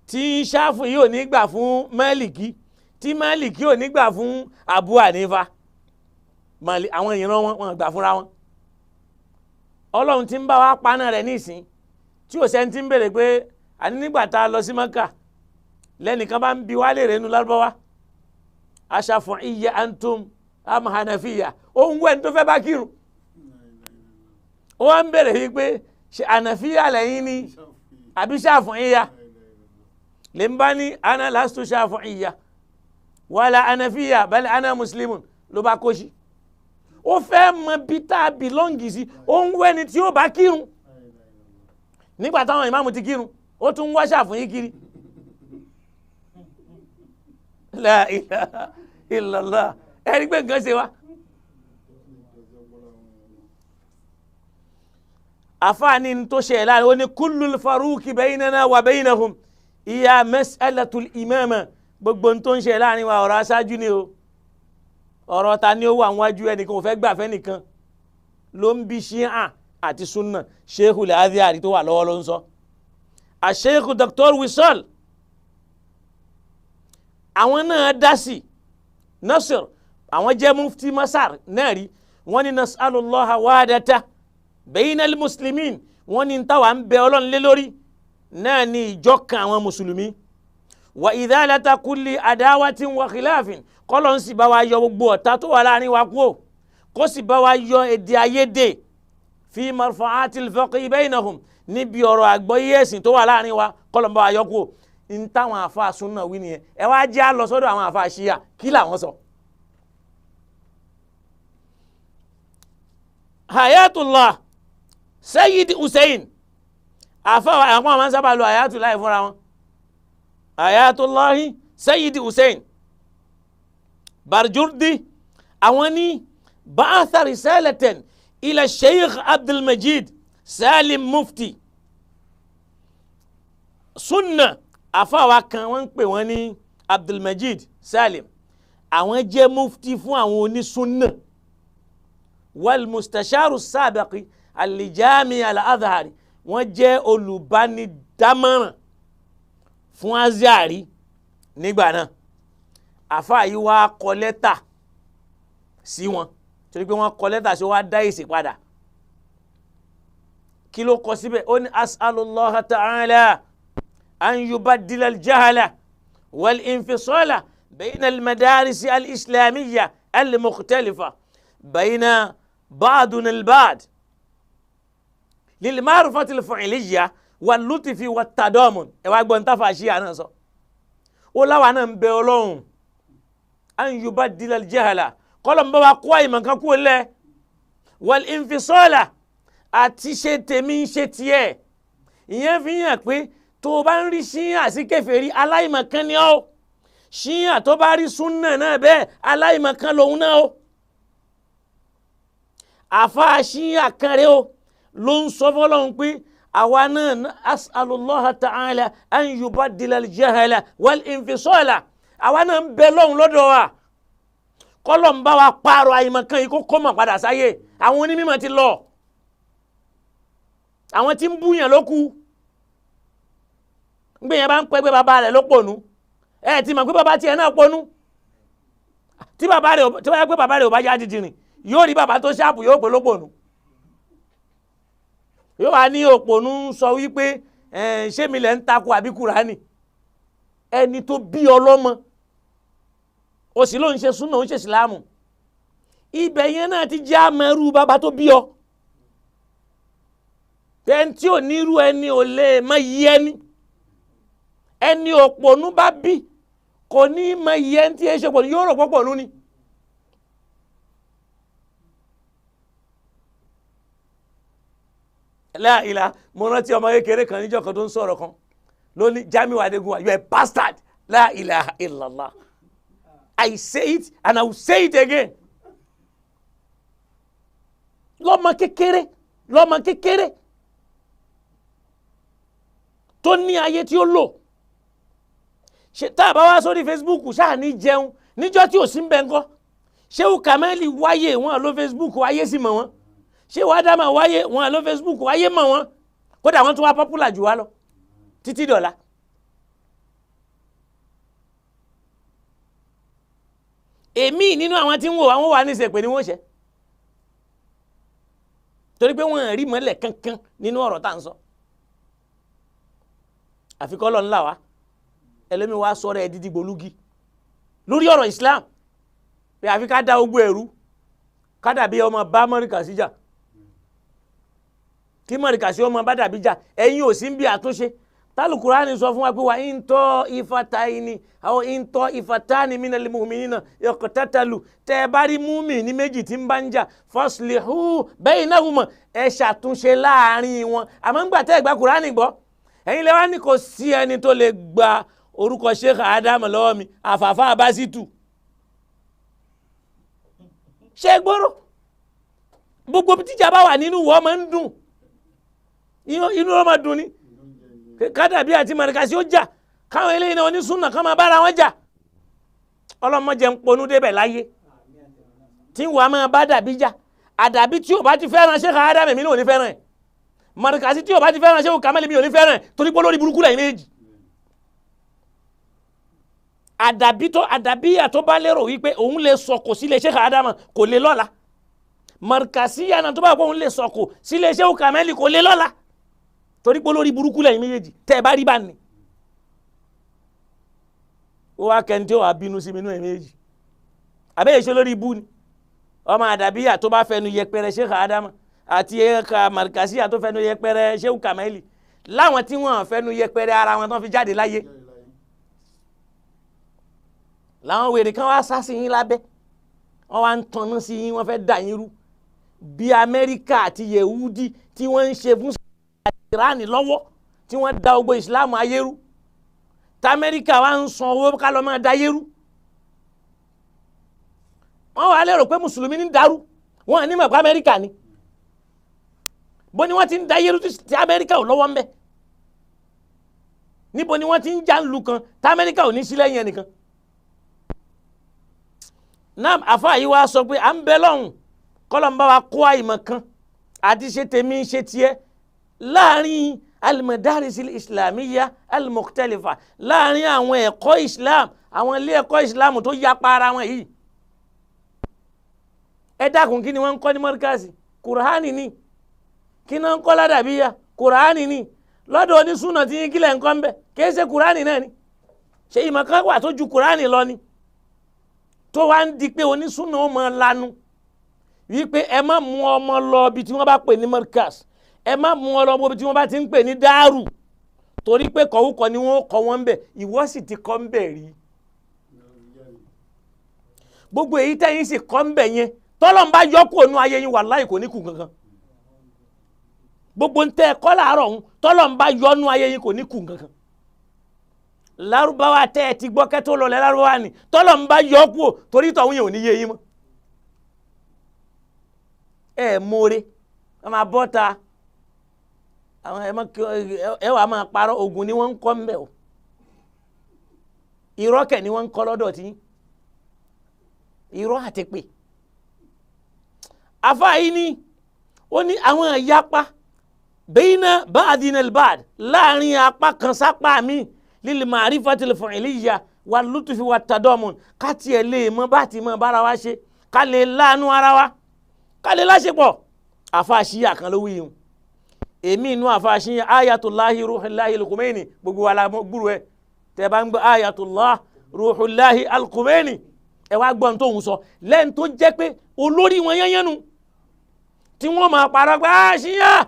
tí Ṣáfù yìí ò ní gbà fún Málìkì, tí Málìkì ò ní gbà fún Abu Hanifa. Àwọn ìran wọn wọn gbà fúnra wọn. Ọlọ́run ti ń bá wa paná rẹ̀ nísìn, tí ò sẹ́ni ti ń béèrè pé àní nígbà tá a lọ sí Mọ́kà lẹ́nìkan bá ń bi wá léèrè nínú Lárúbáwá, Aṣàfù'iyya antum am Hanafiyya, òun wẹ̀ ní tó fẹ́ bá kírun. Ó wá ń béèrè yìí pé ṣe Hanafiya lẹ́yìn ni àbí Ṣàfù'iyya? Lè ń bá ní ana lastu Ṣàfù'iyya wala Hanafiya bal ana muslimun, ló bá kó sí. Ó fẹ́ mọ bí tá a bìlọ́ǹgì sí, ó ń wẹ́ni tí ó bá kírun. Nígbà táwọn ìmáàmù ti kírun, ó tún ń wá Ṣàfù'í kiri. La ilaha illallah. Ẹ̀rí pé nǹkan ṣe wá. Àfáàní tó ṣe ẹ̀ láàrin ó ní kullul faruqi baynana wa baynahum iya mas'alatul imama. Gbogbo tó ń ṣe láàrin wa ọ̀rọ̀ aṣáájú ni o. Ọ̀rọ̀ ta ni ó wà níwájú, ẹnìkan ò fẹ́ gbà fẹ́ nìkan ló ń bí ṣíà àti súnà. Sheikhul Azhari tó wà lọ́wọ́ ló ń sọ. Sheikh Dr. Wisal àwọn náà dá sí Nasir, àwọn jẹ́ mufti Masar náà rí. Wọ́n ní nas'alullaha wahadata bainal muslimin, wọ́n ní táwa ń bẹ Ọlọ́run lé lórí náà ní ìjọ kan àwọn mùsùlùmí. Wa idhalata kulli adawatin wa khilafin, kọ́lọ́n sì bá wa yọ gbogbo ọ̀tá tó wà láàrin wa kúò, kó sì bá wa yọ èdè àìyedè fi marfa'atil fiqhi bainahum, níbi ọ̀rọ̀ àgbọ́yé ẹ̀sìn tó wà láàrin wa, kọ́lọ́n bá wa yọ kúò. N táwọn àfa súnà wí nìyẹn. Ẹ wá jẹ́ á lọ sọ́dọ̀ àwọn àfa ṣíà, kí làwọn sọ. Hayatullah Sayyid Hussein, àfa àwọn àwọn sábà lo Hayatullah fúnra wọn. Hayatullahi Sayyid Hussein Barjurdi, àwọn ní ba'atha risalatan ila Sheikh Abdulmajid Salim Mufti sunna. Àfáwa kan wọ́n ń pè wọ́n ní Abdulmajid Salim, àwọn jẹ́ mufti fún àwọn onísunna. Wal mustasharu sábàkì alijami al-Azhari, wọ́n jẹ́ olùbánidámọ̀ràn fún Azhari nígbà náà. Àfáà yìí wá kọ lẹ́tà sí wọn, torí pé wọ́n kọ lẹ́tà sí wọ́n á dá èsì padà. Kí ló kọ síbẹ̀? Ó ní as'alullaha ta'ala an yubaddila al-jahala wal-infisala bayna al-madarisi al-islamiyya al-mukhtalifa bayna ba'duna al-ba'd lil-ma'rifati al-fi'liyya wal-lutfi wat-tadamun. Ẹ wá gbọ́n táfà ṣíà náà sọ. Ó láwa náà ń bẹ Ọlọ́run an yubaddila al-jahala, kọ́lọ̀ ń bá wa kó àyìnbọn kan kúrò lẹ̀, wal-infisala, àti ṣe tèmi ń ṣe tiẹ̀. Ìyẹn fi hàn pé tó o bá ń rí ṣíyàn sí kèfèrí, aláìmọ̀kan ni ọ́. Ṣíyàn tó bá rí súnà náà bẹ́ẹ̀, aláìmọ̀kan lòun náà o. Àfa ṣíyàn kan rèé o ló ń sọ fọlọ́run pé àwa náà as'alullaha ta'ala an yubaddila al-jahala wal-infisala, àwa náà ń bẹ lọ́hùn lọ́dọ̀ wa, kọ́lọ̀ ń bá wa pààrọ̀ àìmọ̀kan yìí kó kó mọ̀ padà sáyé. Àwọn onímọ̀ ti lọ, àwọn tí ń búyàn ló kù. Ngbé yẹn bá ń pẹ́ pé bàbá rẹ̀ ló pònú, ẹ ti mọ̀ pé bàbá tiẹ̀ náà pònú. Tí bàbá rẹ̀ tí wọ́n yẹ pé bàbá rẹ̀ ò bá yá dídìrín, yóò rí bàbá tó ṣáàpù yóò pé ló pònú. Yóò wá ní òpònú sọ wípé ṣé mi lẹ̀ ń takò àbí Kùránì? Ẹni tó bí ọlọ́mọ o sì ló ń ṣe súnà ó ń ṣe ìsìlámù, ibẹ̀ yẹn náà ti jẹ́ àmọ́rú bàbá tó bí ọ. Ẹni tí ò ní irú ẹni ò lè mọ iye ẹni. Ẹni òpònú bá bí kò ní mọ iye ẹni tí ẹ ṣe pònú, yóò rò pọ̀pọ̀nú ni. La ilaha, mo rántí ọmọ kékeré kan níjọ́ kan tó ń sọ̀rọ̀ kan lóní Jamiu Adegunwa, you are a bastard. La ilaha illallah. I say it and I will say it again. Lọ́mọ kékeré, lọ́mọ kékeré tó ní ayé tí ó lò. Ṣe tá a bá wá sórí Facebook ṣáà ní jẹun níjọ́ tí ò sí ń bẹ ńkọ́? Ṣéwù Kamali wáyé wọn ló Facebook wáyé sí mọ̀ wọn. Ṣéwù Ádámà wáyé wọn ló Facebook wáyé mọ̀ wọn. Kódà wọn tún wá popular jù wá lọ títí dọ̀la. Èmi nínú àwọn tí ń wò àwọn wà ní ìsèpè ni wọ́n ṣe, torí pé wọ́n rí mọ́lẹ̀ kankan nínú ọ̀rọ̀ tá à ń sọ. Àfikọ́ lọ ńlá wa ẹlẹ́mi wa sọ̀rọ̀ ẹ̀ dídí gbolúgi lórí ọ̀rọ̀ Islam pé àfi ká da ogbó ẹ̀rú ká dàbí ọmọ bá mọ́ríkà síjà, kí mọ́ríkà sí ọmọ bá dàbí jà. Ẹ̀yin ò sí ń bí àtúnṣe. Tálùkùránì sọ fún wa pé wà ń tọ́ ifataini àwọn ń tọ́ ifatani minal mu'minina iqtatalu, tẹ́ ẹ bá rí múmi ní méjì tí ń bá ń jà faslihu baynahuma, ẹ ṣàtúnṣe láàrin wọn. Àmọ́ ńgbà tẹ́ ẹ gba kùránì gbọ́, ẹ̀yin lẹ́wọ́n ní kò sí ẹni tó lè gba orúkọ Sheikh Adam lọ́wọ́ mi àfàfà abasitu. Ṣé gbọ́rọ̀ gbogbo tíjà bá wà nínú wọ́n máa ń dùn, inú wọn máa dùn ni. Kádàbí àti màrìkàsí ó jà, káwọn eléyìí náà onísùnà ká máa bára wọn jà. Ọlọ́mọdé ń ponú débẹ̀ láyé tí wàá máa bá dàbí jà. Àdàbí tí ò bá ti fẹ́ràn Sheikh Adam mi náà ò ní fẹ́ràn ẹ̀, màrìkàsí tí ò bá ti fẹ́ràn Sheikh Kamali mi ò ní fẹ́ràn ẹ̀, torí pé olórí burúkú lẹ́yìn méjì. Àdàbí tó àdàbí àtó bá lérò wípé òun lè sọkò sílé Sheikh Adam kò lè lọ́la, màrìkàsí yànnà tó bá kó òun lè sọkò sílé Sheikh Kamali kò lè lọ́la, torí pé olórí burúkú lẹ́yìn méjèèjì tẹ́ ẹ bá rí bá ní. Ó wá kẹ́ni tí ó wà bínú sí mi nú ẹ̀ méjì, àbẹ́yẹ ṣe lórí ibú ni. Ọmọ àdàbíyà tó bá fẹnu yẹpẹrẹ Sheikh Adam àti ẹ̀ka màrìkàsíyà tó fẹnu yẹpẹrẹ Sheikh Kamali, láwọn tí wọ́n fẹnu yẹpẹrẹ ara wọn tán fi jáde láyé, làwọn wèrè kan wá sá sí yín lábẹ́, wọ́n wá ń tanná sí yín, wọ́n fẹ́ dà yín rú bí Amẹ́ríkà àti Yehudi tí wọ́n ń ṣe fún Ìránì lọ́wọ́, tí wọ́n da gbogbo ìsìláàmù ayé rú, t'Amẹ́ríkà wá ń san owó ká lọ́ máa da ayé rú. Wọ́n wá lérò pé mùsùlùmí ní dàrú, wọ́n ní mọ̀ pé Amẹ́ríkà ni. Bó ni wọ́n ti ń da ayé rú tí Amẹ́ríkà ò lọ́wọ́ ń bẹ̀? Níbo ni wọ́n ti ń já ń lu kan tí Amẹ́ríkà ò ní sí lẹ́yìn ẹnìkan? Náà àfa yìí wá sọ pé à ń bẹ lọ́hùn kọ́lọ́ ń bá wa kó àìmọ̀ kan àti ṣe tèmi ṣe tiẹ̀ láàrin al-madaris al-islamiyya al-mukhtalifa, láàrin àwọn ẹ̀kọ́ islam, àwọn ilé ẹ̀kọ́ islam tó yapa ara wọn yìí. Ẹ dákun, kí ni wọ́n ń kọ́ ní mọ́ríkàsì? Kùránì ni. Kí ni wọ́n ń kọ́ ládàbíyà? Kùránì ni. Lọ́dọ̀ onísùnà tí yín kílẹ̀ ń kọ́ ń bẹ̀ kìí ṣe kùránì náà ni. Ṣé ìmọ̀ kan wà tó ju kùránì lọ ni, tó wá ń di pé onísùnà ó máa lanu wípé ẹ má mú ọmọ lọ ibi tí wọ́n bá pè ní mọ́ríkàsì, ẹ má mú ọ lọ bóbi tí wọ́n bá ti ń pè ní dáàrù, torí pé kọ̀wúkọ ni wọ́n kọ́ wọn ń bẹ̀. Ìwọ sì ti kọ́ ń bẹ̀ rí. Gbogbo èyí tẹ́yìn sì kọ́ ń bẹ̀ yẹn, tọ́lọ́ ń bá yọ kúrò nú ayé yín, wàláhì kò ní kù kankan. Gbogbo ń tẹ́ ẹ kọ́ láàárọ̀ ọ̀hún, tọ́lọ́ ń bá yọ nú ayé yín kò ní kù kankan. Lárúbáwá tẹ́ ẹ ti gbọ́ kẹ́tọ́ lọlẹ̀ lárúbáwá ni, tọ́lọ́ ń bá yọ kúrò torí tọ̀hún yẹn ò ní yé yín mọ́. Ẹ mórè, ẹ máa bọ́ ta àwọn ẹ wàá máa parọ́. Ogun ni wọ́n ń kọ́ ń bẹ̀ o, irọ́ kẹ̀ ni wọ́n ń kọ́ lọ́dọ̀ tí irọ́ àti pè. Àfáà yìí ni ó ní àwọn ìyapa bayna ba'dina al-ba'd, láàrin apá kan sápá mi, lil ma'rifatil fi'liyya wal lutfi wat tadamun, ká tiẹ̀ lè mọ bá ti mọ bára wa ṣe, ká lè láàánú ara wa, ká lè láṣepọ̀. Àfáà ṣíyà kan ló wí yìí. Èmi inú àfàṣin ayatullahi ruhullahi al-Khomeini, gbogbo wa la gbúrò ẹ. Tẹ bá ń gbọ́ ayatollah ruhullahi al-Khomeini, ẹ wá gbọ́n tó ń sọ lẹ́yìn tó jẹ́ pé olórí wọn yányánu tí wọ́n máa parọ́ pé á ṣíyà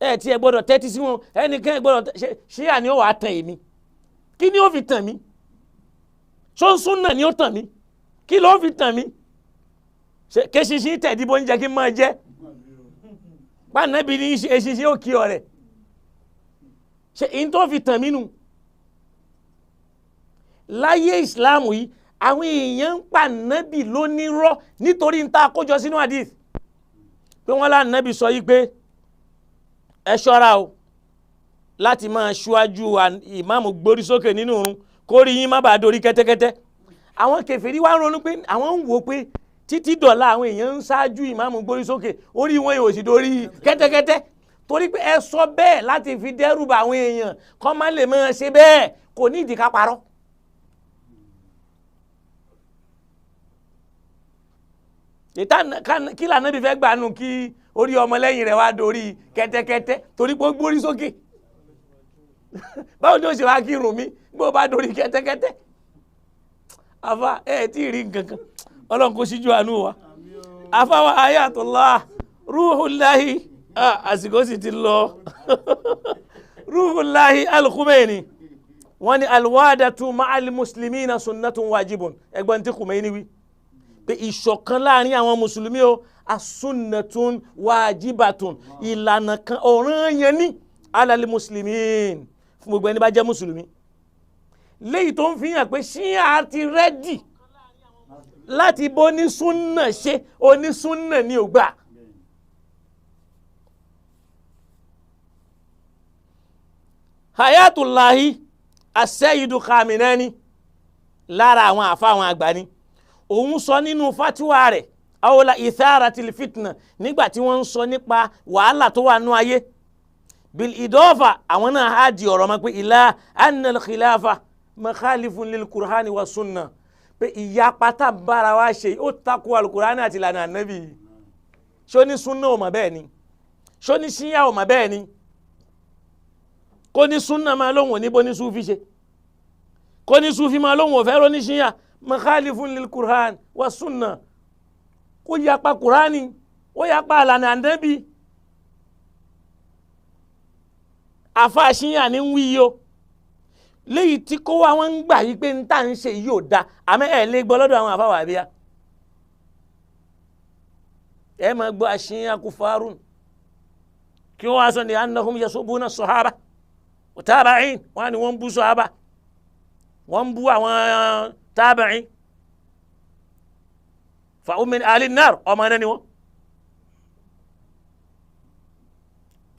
ẹ tí ẹ gbọ́dọ̀ tẹ́tí sí wọn, ẹnìkan ẹ gbọ́dọ̀ ṣíyà ni ó wàá tàn èmi. Kí ni ó fi tàn mí? Ṣóńsún náà ni ó tàn mí? Kí ló fi tàn mí? Kéṣinṣin tẹ̀díbó ń jẹ́ kí n máa jẹ́ pàǹdàbí ní eṣinṣin ó kí ọ̀rẹ́ ṣe in tó fi tàn mí nù. Láyé ìsìláàmù yìí àwọn èèyàn ń pa nábì lónírọ́ nítorí ń ta àkójọ sínú hadith pé wọ́n lá nábì sọ yìí pé ẹ ṣọ́ra o láti máa ṣíwájú ìmáàmù gbórí sókè nínú ìrun Kó rí yín má bàa dorí kẹ́tẹ́kẹ́tẹ́. Àwọn kèfèrí wá ń ronú pé àwọn ń wò pé títí dọ̀la àwọn èèyàn ń ṣáájú ìmáàmù gbórí sókè, orí wọn yóò sì dorí kẹ́tẹ́kẹ́tẹ́. Torí pé ẹ sọ bẹ́ẹ̀ láti fi dẹ́rùbà àwọn èèyàn kọ́ má lè máa ṣe bẹ́ẹ̀, kò ní ìdí ká parọ́. Kí lànà bí fẹ́ gbanú kí orí ọmọlẹ́yìn rẹ̀ wá dorí kẹ́tẹ́kẹ́tẹ́ torí pé ó gbórí sókè. Báwo ni ó ṣe wá kírun mi bó bá dorí kẹ́tẹ́kẹ́tẹ́? Afa ẹ tí ì rí nǹkan kan, Ọlọ́run kò síjú àánú wa. Afa wa Ayatollah Ruhullahi, àsìkò sì ti lọ. Ruhullahi Al-Khomeini wọ́n ní alwadatu ma'al muslimina sunnatun wajibun. Ẹgbọ́n tí Khomeini wí pé ìṣọ̀kan láàrin àwọn mùsùlùmí o, asunnatun wajibatun, ìlànà kan ọ̀ranyàn ní alal muslimin fún gbogbo ẹni bá jẹ́ mùsùlùmí. Léyìí tó ń fi hàn pé ṣíà ti rẹ́dì láti bó ní súnà ṣe, onísúnà ni ò gbà. Hayatullahi As-Sayyidu Khamenei lára àwọn àfa àwọn àgbà ni òun sọ nínú fatiwa rẹ̀ awla itharatil fitna, nígbà tí wọ́n ń sọ nípa wàhálà tó wà nú ayé bil idofa, àwọn náà á di ọ̀rọ̀ mọ́ pé ìlà annal khilafa makhalifun lil kurhani wa sunna, pé ìyapa tá bára wa ṣe ó takò alukurani àti ìlànà ànábì. Ṣó ní sunna ò mọ̀ bẹ́ẹ̀ ni? Ṣó ní ṣíyà ò mọ̀ bẹ́ẹ̀ ni? Kó ní sunna máa lóhùn òní bó ní sufi ṣe, kó ní sufi máa lóhùn òfẹ́ ró ní ṣíyà, makhalifun lil kurhan wa sunna, kó yapa kurani, ó yapa ìlànà ànábì. Àfa ṣíyà ní ń wí yìí o, léyìí tí kó wá wọn ń gbà yí pé ń tà ń ṣe yìí ò da, àmọ́ ẹ lè gbọ́ lọ́dọ̀ àwọn àfa wàbíà. Ẹ máa gbọ́ àṣìyàn kufarun kí wọ́n wá sọ ní annahum yasubuna sahaba wa tabi'in, wọ́n ní wọ́n ń bú sahaba, wọ́n ń bú àwọn tabi'in, fa hum min ahli an-nar, ọmọ náà ni wọ́n,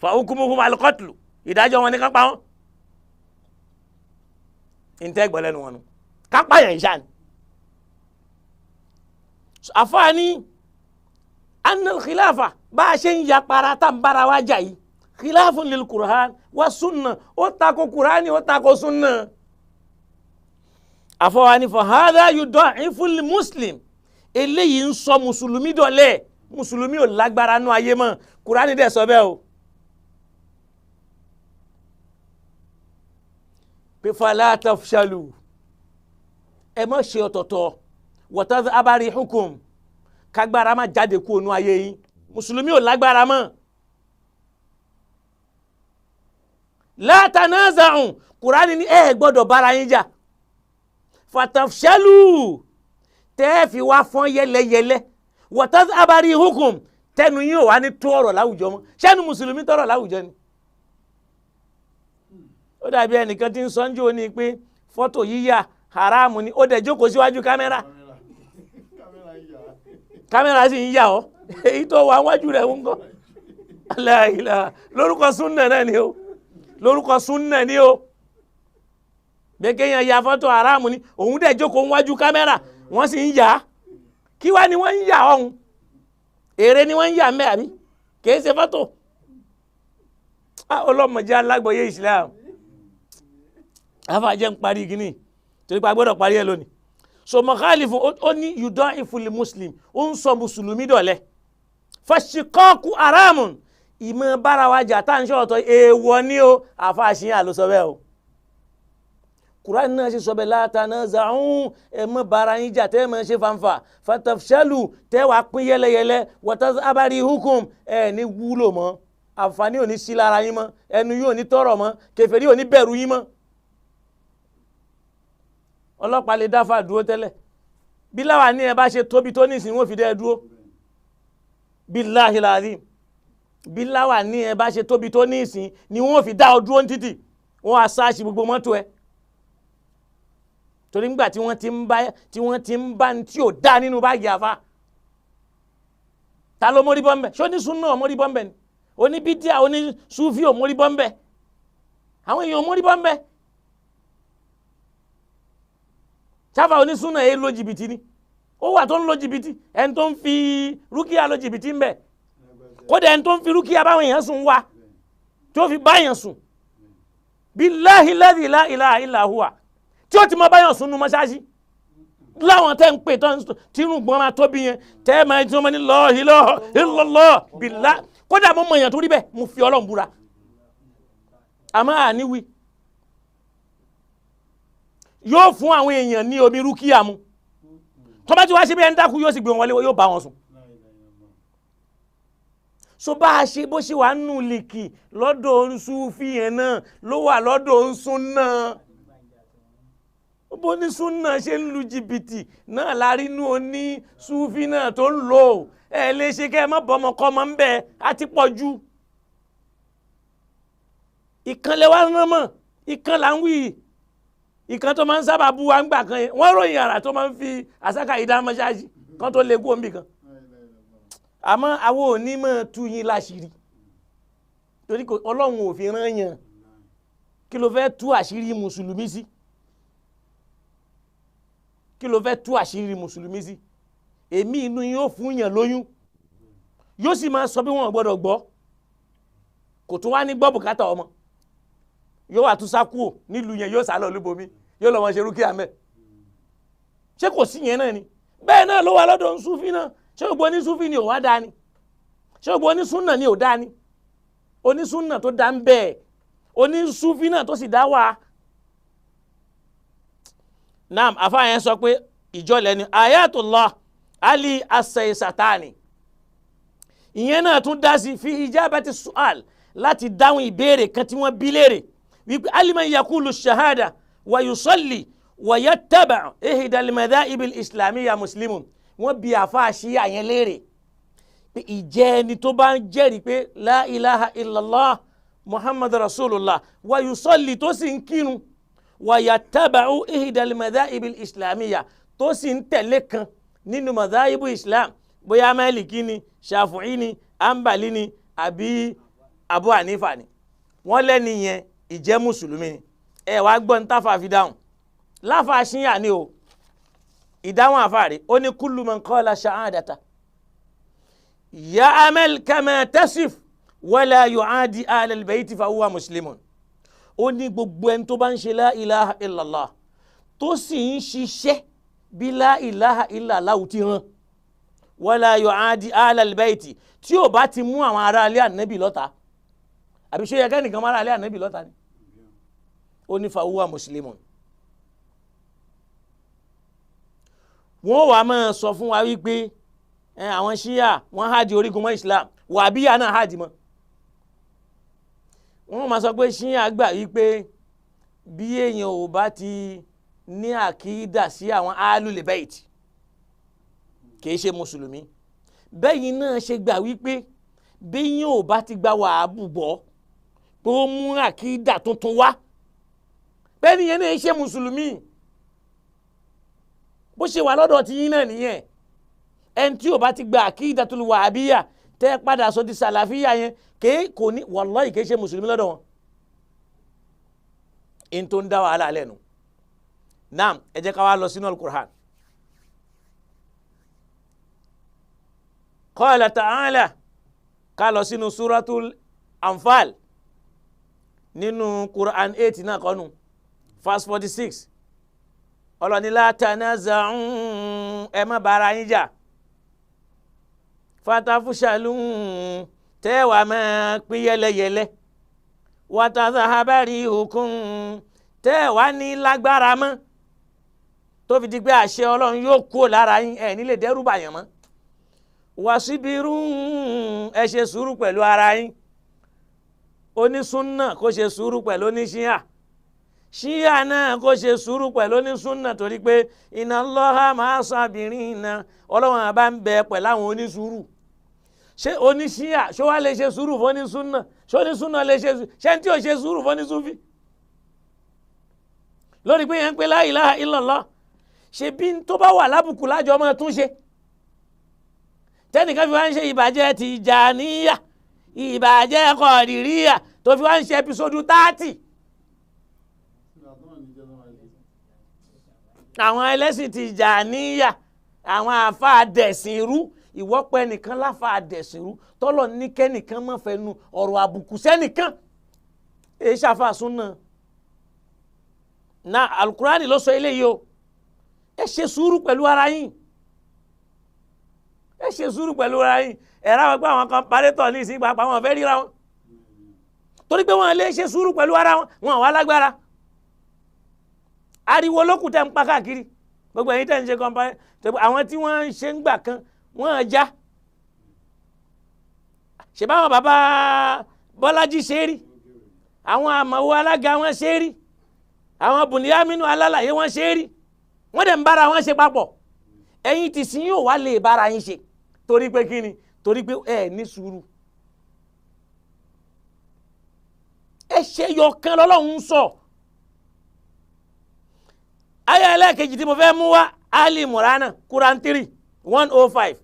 fa hukmuhum al-qatlu, ìdájọ́ wọn ní ká pa wọ́n. Ntẹ́ gbọ́ lẹ́nu wọn nu kápá yẹn ṣáà ni. Àfààní anna khilafa, bá a ṣe ń ya para tá n bára wa jà yìí, khilafun lil kurhan wa sunna, ó tako kurani ó tako sunna. Àfọwani fa hadha yudaifu lil muslim, eléyìí ń sọ mùsùlùmí dọ̀lẹ, mùsùlùmí ò lágbára nú ayé mọ́, kurani dẹ̀ sọ bẹ́ẹ̀ o. Pé fala tafshalu, ẹ má ṣe ọ̀tọ̀ọ̀tọ̀, wa abari hukum, kágbára má jáde kú onú ayé yín, mùsùlùmí ò lágbára mọ́. La tanaza'u, kùránì ní ẹ gbọ́dọ̀ bára yín jà. Fatafshalu, tẹ́ ẹ fi wá fọ́n yẹlẹyẹlẹ, wa abari hukum, tẹnu yín ò wá ní tó ọ̀rọ̀ láwùjọ mọ́. Ṣẹ́nu mùsùlùmí tọ̀rọ̀ láwùjọ ni? Ó dàbí ẹnìkan tí ń sọ ń jò ní pé fọ́tò yíyà haramu ni, ó dẹ̀ jókòó síwájú kámẹ́rà, kámẹ́rà sì ń yà ọ́, èyí tó wà wájú rẹ̀ ń kọ́. Aláìlá, lórúkọ súnà náà ni o, lórúkọ súnà ni o, bẹ́ẹ̀ kéèyàn ya fọ́tò haramu ni, òun dẹ̀ jókòó wájú kámẹ́rà, wọ́n sì ń yà á. Kí wá ni wọ́n ń yà ọ̀hún? Èrè ni wọ́n ń yà mẹ́ àbí? Kìí ṣe fọ́tò. Ọlọ́mọdé alágbọ̀yé Islam. Afa jẹ́ ń parí gíní torí pé a gbọ́dọ̀ parí ẹ̀ lónìí. So makhalifu ó ní yudaifu li muslim, ó ń sọ mùsùlùmí dọ̀lẹ́. Fashikaku haramun, ìmọ̀ bára wa jà tá à ń ṣọ̀tọ̀ èèwọ̀ ni o, àfa àṣìyàn ló sọ bẹ́ẹ̀ o. Kùránì náà ṣe sọ bẹ́ẹ̀, la tanaza'u, ẹ má bára yín jà tẹ́ ẹ má ṣe fanfa, fatafshalu, tẹ́ wàá pín yẹlẹyẹlẹ, wa tadhhaba rihukum, ẹ ní wúlò mọ́, àǹfààní ò ní sí lára yín mọ́, ẹnu yóò ní tọrọ mọ́, kèfèrí ò ní bẹ̀rù yín mọ́. Ọlọ́pàá lè dáfà dúró tẹ́lẹ̀, bí láwa ní ẹ bá ṣe tóbi tó ní ìsìn wọn fi dẹ́ ẹ dúró. Billahi lazim, bí láwa ní ẹ bá ṣe tóbi tó ní ìsìn ni wọ́n fi dá ọ dúró ní títì, wọ́n á sáàṣì gbogbo mọ́tò ẹ, torí nígbà tí wọ́n ti ń bá tí wọ́n ti ń bá ní tí ò dá nínú báàgì àfa. Ta ló mórí bọ́m̀bẹ̀? Ṣó ní súnà ò mórí bọ́m̀bẹ̀ ni? Oní bídíà oní súfì ò mórí bọ́m̀bẹ̀? Àwọn èèyàn ò mórí bọ́m̀bẹ̀. Ṣáfà onísúnà yẹn lo jìbìtì ni, ó wà tó ń lo jìbìtì, ẹni tó ń fi rúkìá lo jìbìtì ń bẹ, kódà ẹni tó ń fi rúkìá báwọn èèyàn sùn wá tí ó fi báyàn sùn, billahi alladhi la ilaha illa huwa, tí ó ti mọ báyàn sùn nu mọ́ṣáláṣí láwọn tẹ́ ń pè tí irùngbọ̀n máa tóbi yẹn tẹ́ ẹ máa tí wọ́n máa ní la ilaha illallah billah, kódà mo mọ èèyàn tó rí bẹ́ẹ̀, mo fi Ọlọ́run búra. Àmọ́ àníwí yóò fún àwọn èèyàn ní omi rúkìá mu, tó bá ti wá ṣe bí ẹni dákú yóò sì gbé wọn wọlé, yóò bá wọn sùn. So bá a ṣe bó ṣe wà nù lìkì lọ́dọ̀ Súfì yẹn náà ló wà lọ́dọ̀ Súnà. Bó ní Súnà ṣe ń lu jìbìtì náà la rí inú oní Súfì náà tó ń lò. Ẹ lè ṣe kẹ́ ẹ má bọ́ ọmọkọ́ mọ́ ń bẹ́ á ti pọ̀ jù. Ìkan lẹ wá rán mọ́, ìkan là ń wí, ìkan tó máa ń sábà bú wa ń gbà kan yẹn, wọ́n ròyìn àrà tó máa ń fi àsákà yìí dá mọ́ṣáláṣí kan tó lè kú omi kan. Àmọ́ àwọn ò ní mọ̀ tú yín láṣìírí torí Ọlọ́run ò fi rán yàn. Kí ló fẹ́ tú àṣírí mùsùlùmí sí? Kí ló fẹ́ tú àṣírí mùsùlùmí sí? Èmi inú yín ó fún yàn lóyún, yóò sì máa sọ bí wọn gbọ́dọ̀ gbọ́, kò tún wá ní gbọ́ bùkátà ọmọ, yóò wà tún sá kúò nílùú yẹn, yóò sá lọ lúbomi, yóò lọ wọn ṣe rúkìá mẹ. Ṣé kò sí yẹn náà ni? Bẹ́ẹ̀ náà ló wà lọ́dọ̀ Súfì náà. Ṣé gbogbo onísúfì ni ò wá dáa ni? Ṣé gbogbo onísúnà ni ò dáa ni? Onísúnà tó dá ń bẹ́ẹ̀, onísúfì náà tó sì dá wà. Naam, àfa yẹn sọ pé ìjọ lẹ́nu Ayatullah Ali Asay-Satani, ìyẹn náà tún dá sí fi ijabati su'al, láti dáhùn ìbéèrè kan tí wọ́n bí léèrè wípé aliman yakulu shahada wa yusalli wa yattaba ihda al-madhahib al-islamiyya muslimun. Wọ́n bi àfa àṣìyà yẹn léèrè pé ìjẹ́ ẹni tó bá ń jẹ́rìí pé la ilaha illallah muhammad rasulullah wa yusalli, tó sì ń kírun, wa yattaba ihda al-madhahib al-islamiyya, tó sì ń tẹ̀lé kan nínú madhahibu islam, bóyá Málíkì ni, Ṣàfùí ni, Hanbali ni, àbí Abu Hanifa ni, wọ́n lẹ́ni yẹn ìjẹ́ mùsùlùmí ni. Ẹ wàá gbọ́ ní táfà fi dáhùn láfa ṣíyà ni o, ìdáhùn àfàrí ó ní kullu man qala shahadata ya'mal kama tasif wala yu'adi ahlal bayti fa huwa muslimun. Ó ní gbogbo ẹni tó bá ń ṣe la ilaha illallah tó sì ń ṣiṣẹ́ bí la ilaha illallah ti hàn, wala yu'adi ahlal bayti, tí ò bá ti mú àwọn ará ilé ànábì lọ́ta, àbí ṣé yẹ kẹ́nìkan mọ́ ará ilé ànábì lọ́ta ni, ó ní fa huwa muslimun. Wọ́n wàá máa sọ fún wa wípé àwọn ṣíyà wọ́n hájì orígun mọ́ Islam, wàbíyà náà hájì mọ́. Wọ́n máa sọ pé ṣíyà gbà wípé bí èèyàn ò bá ti ní àkídà sí àwọn alul bait kìí ṣe mùsùlùmí. Bẹ́yìn náà ṣe gbà wípé bí èèyàn ò bá ti gba wàhábù gbọ́ pé ó mú àkídà tuntun wá, bẹ́ẹ̀ nìyẹn náà ṣe mùsùlùmí. Bó ṣe wà lọ́dọ̀ tí yín náà nìyẹn. Ẹni tí ò bá ti gba àkídàtul wàhábíyà tẹ́ padà sọ di sàlàfíà yẹn kéé kò ní wàláhì kéé ṣe mùsùlùmí lọ́dọ̀ wọn. In tó ń dá wàhálà lẹ́nu. Naam, ẹ jẹ́ ká wá lọ sínú al-Qur'an. Qala ta'ala, ká lọ sínú suratul Anfal nínú Qur'an 8 náà kọ́nu verse 46. Ọlọ́ni la tanaza'u, ẹ má bára yín jà, fatafushalun, tẹ́wàá máa pín yẹlẹyẹlẹ, watadhhaba rihukum, tẹ́wàá ní lágbára mọ́, tó fi di pé àṣẹ Ọlọ́run yóò kúrò lára yín, ẹ̀ nílé dẹ́rù bàyàn mọ́. Wasibiru, ẹ ṣe sùúrù pẹ̀lú ara yín. Onísúnnà kó ṣe sùúrù pẹ̀lú oníṣíà, ṣíyà náà kó ṣe sùúrù pẹ̀lú onísúnnà, torí pé inna Allaha ma'a sabirina, Ọlọ́run àbá ń bẹ pẹ̀lú àwọn onísùúrù. Ṣé oníṣíyà ṣó wá lè ṣe sùúrù fún onísúnnà? Ṣé onísúnnà lè ṣe sùúrù? Ṣé tí ò ṣe sùúrù fún onísúfì? Lórí pé yẹn ń pe la ilaha illallah, ṣe bí n tó bá wà lábùkù lájọ máa tún ṣe. Tẹ́nìkan fi wá ń ṣe ìbàjẹ́ Tìjàníyà, ìbàjẹ́ Kọ̀dìríyà, tó fi wá ń ṣe ẹpisódù 30. Àwọn ẹlẹ́sìn Tìjàníyà, àwọn àáfàá dẹ̀sìn rú, ìwọ́pẹ́ nìkan láfàá dẹ̀sìn rú, tọ́lọ̀ ní kẹ́nìkan má fẹnu ọ̀rọ̀ àbùkù sẹ́nìkan. Èyí ṣàfà súnà na alukurani ló sọ eléyìí o. Ẹ ṣe sùúrù pẹ̀lú ara yín, ẹ ṣe sùúrù pẹ̀lú ara yín. Ẹ̀rọ àwọn pé àwọn kan parétọ̀ ní ìsìn pàápàá wọn fẹ́ ríra wọn torí pé wọn lè ṣe sùúrù pẹ̀lú ara wọn, wọn wà lágbára. Ariwo lókùn tẹ́ ń pa káàkiri, gbogbo ẹ̀yin tẹ́ ń ṣe kọ́ńpá, àwọn tí wọ́n ń ṣe ń gbà kan wọ́n já. Ṣèbáwọn bàbá Bọ́lájí ṣe rí, àwọn àmọ̀wò alága wọn ṣe rí, àwọn Bùnìyámínú alálàyé wọn ṣe rí, wọ́n dẹ̀ ń bára wọn ṣe papọ̀. Ẹ̀yin tí sin yóò wá lè bára yín ṣe torí pé kí ni? Torí pé ẹ ní sùúrù. Ẹ ṣe yọkan lọ́lọ́run sọ. Ayé ẹlẹ́ẹ̀kejì tí mo fẹ́ mú wá, Ali Murana, Quran 3 105.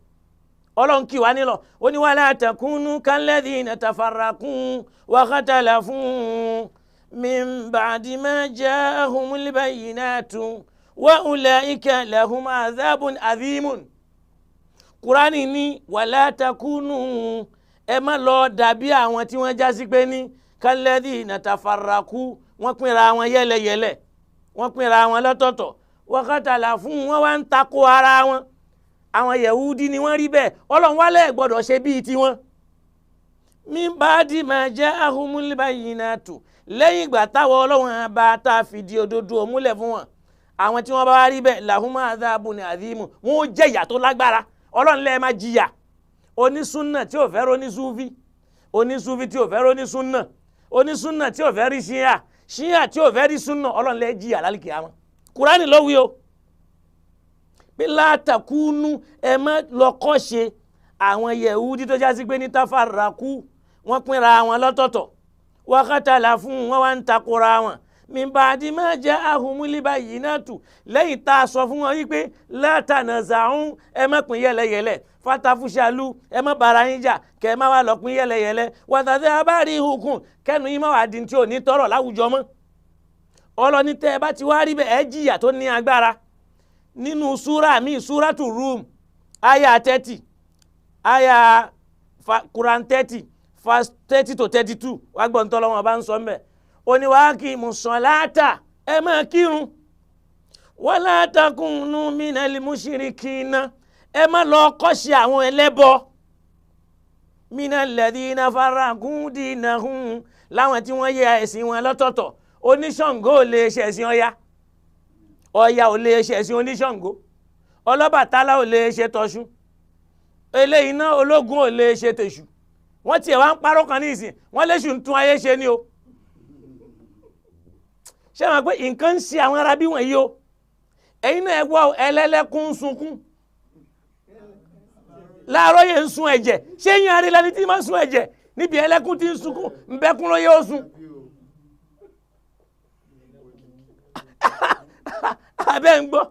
Ọlọ́run kì wá nílọ, ó ní wala takunu kalladhina tafarraqu wa khatalafu min ba'di ma ja'ahumul bayyinatu wa ulaika lahum adhabun adhimun. Kúránì ní wala takunu, ẹ má lọ dàbí àwọn tí wọ́n já sí pé ní kalladhina tafarraqu, wọ́n pínra wọn yẹ́lẹyẹ̀lẹ, wọ́n pínra wọn lọ́tọ̀ọ̀tọ̀, wa khatalafu, wọ́n wá ń takò ara wọn. Àwọn Yẹ̀húdí ni wọ́n rí bẹ́ẹ̀, Ọlọ́run wálẹ̀ gbọ́dọ̀ ṣe bíi tiwọn. Min ba'di ma ja'ahumul bayyinatu, lẹ́yìn ìgbà táwọn Ọlọ́run bá tá a fìdí òdodo múlẹ̀ fún wọn, àwọn tí wọ́n bá wá rí bẹ́ẹ̀ lahum adhabun adhimun, wọn ó jẹ ìyà tó lágbára. Ọlọ́run lẹ́ẹ̀ máa jìyà. Onísúnà tí ò fẹ́ rónísúfí, onísúfí tí ò fẹ́ rónísúnà, onísúnà tí ò fẹ́ rí ṣíà, ṣíà tí ò fẹ́ rí súnà, Ọlọ́run lẹ́ẹ̀ jìyà lálìkìyámà. Kùránì ló wí o pé látàkùnú, ẹ má lọ kọ́ ṣe àwọn Yẹ̀húdí tó jásí pé ní tafarraqu, wọ́n pínra wọn lọ́tọ̀ọ̀tọ̀, wákàtàlà fún wọn wá ń takora wọn, min ba'di ma ja'ahumul bayyinatu, lẹ́yìn tá a sọ fún wọn wípé latanaza'u, ẹ má pín yẹlẹyẹlẹ, fatafushalu, ẹ má bára yín jà, kẹ ẹ má wà lọ pín yẹlẹyẹlẹ, watadhhaba rihukum, kẹnu yín má wà di tí ò ní tọrọ láwùjọ mọ́. Ọlọ́ni tẹ́ ẹ bá ti wá rí bẹ́ẹ̀, ẹ jìyà tó ní agbára. Nínú súrà mi, súràtù Rum, aya 30, aya Quran 30 verse 30 to 32, wàá gbọ́n tọ́lọ́ wọn bá ń sọ mbẹ́. Ó ní wàá kí musọ̀láta, ẹ máa kírun, wala takunu minal mushrikina, ẹ má lọ kọ́ṣe àwọn ẹlẹ́bọ, minal ladhina farraqu dinahum, láwọn tí wọ́n yẹ ẹ̀sìn wọn lọ́tọ̀ọ̀tọ̀. Oníṣàngó ò lè ṣe ẹ̀sìn Ọya, Ọya ò lè ṣe ẹ̀sìn Oníṣàngó, Ọlọ́bàtálá ò lè ṣe tọ̀ṣun, eléyìí náà ológun ò lè ṣe tèṣù. Wọ́n tiẹ̀ wá ń parọ́ kan ní ìsìn, wọ́n léṣù ń tún ayé ṣe ni o. Ṣé wọn pé nǹkan ń ṣe àwọn arábí wọ̀nyí o? Ẹ̀yin náà ẹ gbọ́, ẹlẹ́lẹ́kún ń sunkún láàárọ̀ yẹn ń sun ẹ̀jẹ̀. Ṣé yín arí lẹni tí máa ń sun ẹ̀jẹ̀ níbi ẹlẹ́kún tí ń sunkún ńbẹ́kún ló yẹ ó sun? Abẹ́ ń gbọ́,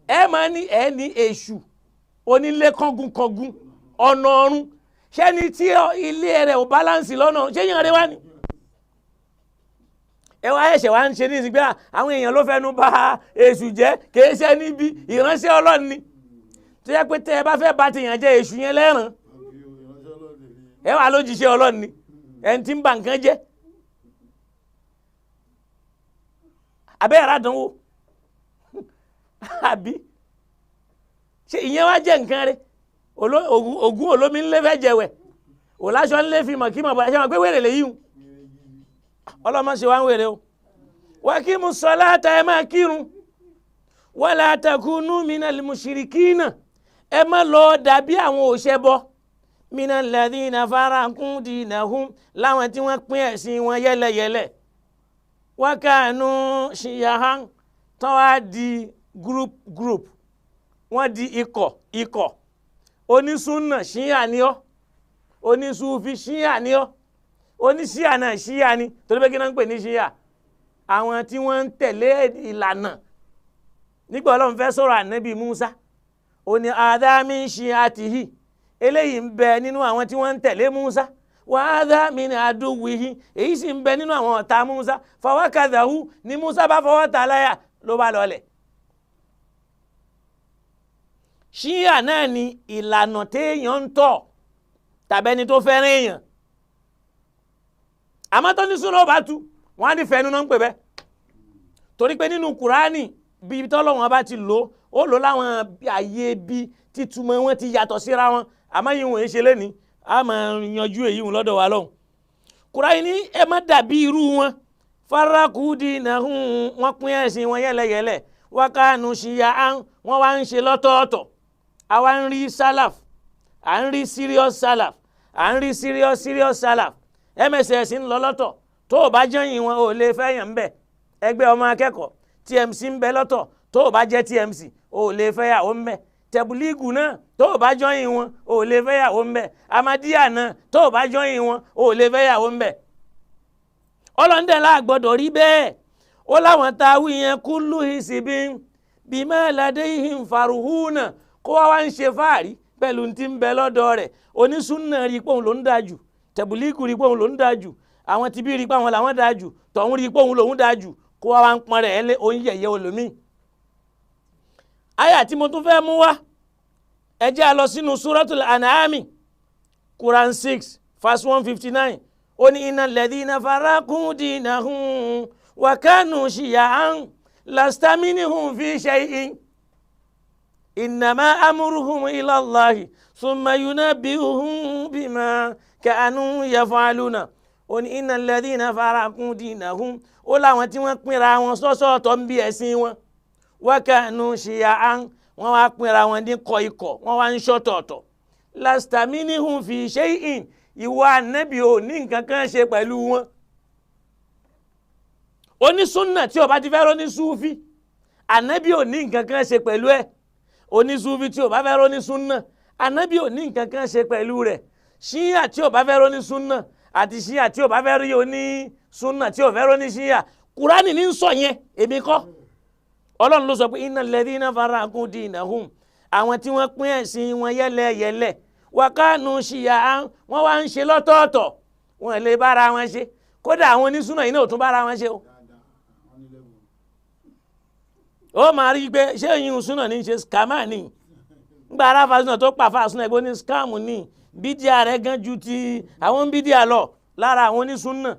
ẹ máa ní ẹ ní èṣù onílé kángun-kángun ọ̀nà ọ̀run. Ṣẹ́ni tí ilé rẹ̀ ò báláǹsì lọ́nà, ṣé yín arí wá ni? Ẹ wá ẹ̀ṣẹ̀ wá ń ṣe ní ìsìnkú pé àwọn èèyàn ló fẹnu bà èṣù jẹ́, kìí ṣe níbi ìránṣẹ́ Ọlọ́run ni. Tó yẹ pé tẹ́ ẹ bá fẹ́ bá tèèyàn jẹ́, èṣù yẹn lẹ́ràn, ẹ wà lójíṣẹ́ Ọlọ́run ni, ẹni tí ń bà nǹkan jẹ́. Abẹ́ ẹ̀rọ àdánwò àbí ṣe ìyẹn wá jẹ́ nǹkan rẹ̀? Ògún olómi ńlẹ́ fẹ́ jẹ̀wẹ̀, òláṣọ ńlẹ́ fi mọ̀ kí mọ̀ bọ̀, ṣe mọ̀ pé wèrè lè yíhun. Ọlọ́mọ ṣe wá ń wèrè o. Wa aqimu ssalata, ẹ máa kírun, wala takunu minal mushrikina, ẹ má lọ dàbí àwọn òṣẹbọ, minal ladhina faraqu dinahum, láwọn tí wọ́n pín ẹ̀sìn wọn yẹ́lẹyẹ̀lẹ, wa kanu shiyahan, tán wá di group group, wọ́n di ikọ̀ ikọ̀. Onísúnà ṣíyà ni ọ́, onísúfì ṣíyà ni ọ́, oníṣíà náà ṣíyà ni. Torí pé kí náà ń pè ní ṣíyà? Àwọn tí wọ́n ń tẹ̀lé ìlànà. Nígbà Ọlọ́run fẹ́ sọ̀rọ̀ ànábì Musa, ó ní àdámi ṣe àtìhì, eléyìí ń bẹ nínú àwọn tí wọ́n ń tẹ̀lé Musa, wà ádámi ní adúwìhì, èyí sì ń bẹ nínú àwọn ọ̀tá Musa. Fàwákàdàhù ni Musa bá fọwọ́ ta láyà ló bá lọlẹ̀. Ṣíà náà ni ìlànà téèyàn ń tọ̀ tàbẹ́ni tó fẹ́ràn èèyàn. Àmọ́ tó ní súnà ó bá tu wọ́n á ní fẹ́nu náà ń pè bẹ́ẹ̀. Torí pé nínú Kùránì bí tọ́lọ́wọ́n bá ti lò ó lò láwọn àyè bí títúmọ̀ wọn ti yàtọ̀ síra wọn. Àmọ́ yìí wọ́n ń ṣe lẹ́ni a máa yanjú èyí wọn lọ́dọ̀ wa lọ́hùn. Kùránì ní ẹ má dàbí irú wọn. Faraku dinahum, wọ́n pín ẹ̀sìn wọn yẹ́lẹyẹ̀lẹ. Wakanu ṣìyà wọ́n wá ń ṣe lọ́tọ̀ọ̀tọ̀. Àwa ń rí salaf, à ń rí serious salaf, à ń rí serious serious salaf. MSS ń lọ lọ́tọ̀, tó o bá jẹ́yìn wọn ò lè fẹ́ yàn ń bẹ̀. Ẹgbẹ́ ọmọ akẹ́kọ̀ọ́ TMC ń bẹ lọ́tọ̀, tó o bá jẹ́ TMC ò lè fẹ́ yàwó ń bẹ̀. Tẹ̀bùlígù náà tó o bá jọyìn wọn ò lè fẹ́ yàwó ń bẹ̀. Amadíyà náà tó o bá jọyìn wọn ò lè fẹ́ yàwó ń bẹ̀. Ọlọ́ndẹ̀ la gbọ́dọ̀ rí bẹ́ẹ̀. Ó láwọn tá a wí yẹn kullu hisibin bima ladayhim faruhuna, kó wá wá ń ṣe fáàrí pẹ̀lú ti ń bẹ lọ́dọ̀ rẹ̀. Onísúnà rí pé òun ló ń dáa jù, tẹ̀bùlígù rí pé òun ló ń dáa jù, àwọn tibí rí pé àwọn làwọn dáa jù, tọ̀hún rí pé òun lòún dáa jù, kó wá wá ń pọn rẹ̀ ẹ́ lé oyin yẹ̀yẹ́ olómi. Àyà tí mo tún fẹ́ mú wá, ẹ jẹ́ a lọ sínú Suratul An'ami, Quran 6 verse 159. Ó ní innal ladhina faraqu dinahum wa kanu shiya'an lasta minhum fi shay'in innama amruhum ila Allahi thumma yunabbi'uhum bima kanu yaf'aluna. Ó ní innal ladhina faraqu dinahum, ó láwọn tí wọ́n pínra wọn sọ́sọ́ọ̀tọ̀ ń bí ẹ̀sìn wọn. Wa kanu shiya'an, wọ́n wá pínra wọn ní kọ ikọ̀, wọ́n wá ń ṣọ̀tọ̀ọ̀tọ̀. Lasta minhum fi shay'in, ìwọ ànábì ò ní nǹkan kan ṣe pẹ̀lú wọn. Onísúnà tí ó bá ti fẹ́ rọ́ ní súfì, ànábì ò ní nǹkan kan ṣe pẹ̀lú ẹ̀. Onísúfì tí ó bá fẹ́ rọ́ ní súnà, ànábì ò ní nǹkan kan ṣe pẹ̀lú rẹ̀. Ṣíyà tí ó bá fẹ́ rọ́ ní súnà àti ṣíyà tí ó bá fẹ́ rí oní súnà tí ó fẹ́ rọ́ ní ṣíyà, Kùránì ní ń sọ yẹn, èmi kọ́. Ọlọ́run ló sọ pé innal ladhina faraqu dinahum, àwọn tí wọ́n pín ẹ̀sìn wọn yẹ́lẹyẹ̀lẹ, wa kanu shiya'an, wọ́n wá ń ṣe lọ́tọ̀ọ̀tọ̀, wọ́n lè bára wọn ṣe. Kódà àwọn onísúnà yìí náà ò tún bára wọn ṣe o. Ó máa rí i pé ṣé ìyún súnà ní í ṣe scammer ni. Ńgbà aráfa súnà tó pàfà súnà ẹgbẹ́ ní scam ni, bídíà rẹ̀ gan ju ti àwọn bídíà lọ lára àwọn onísúnà.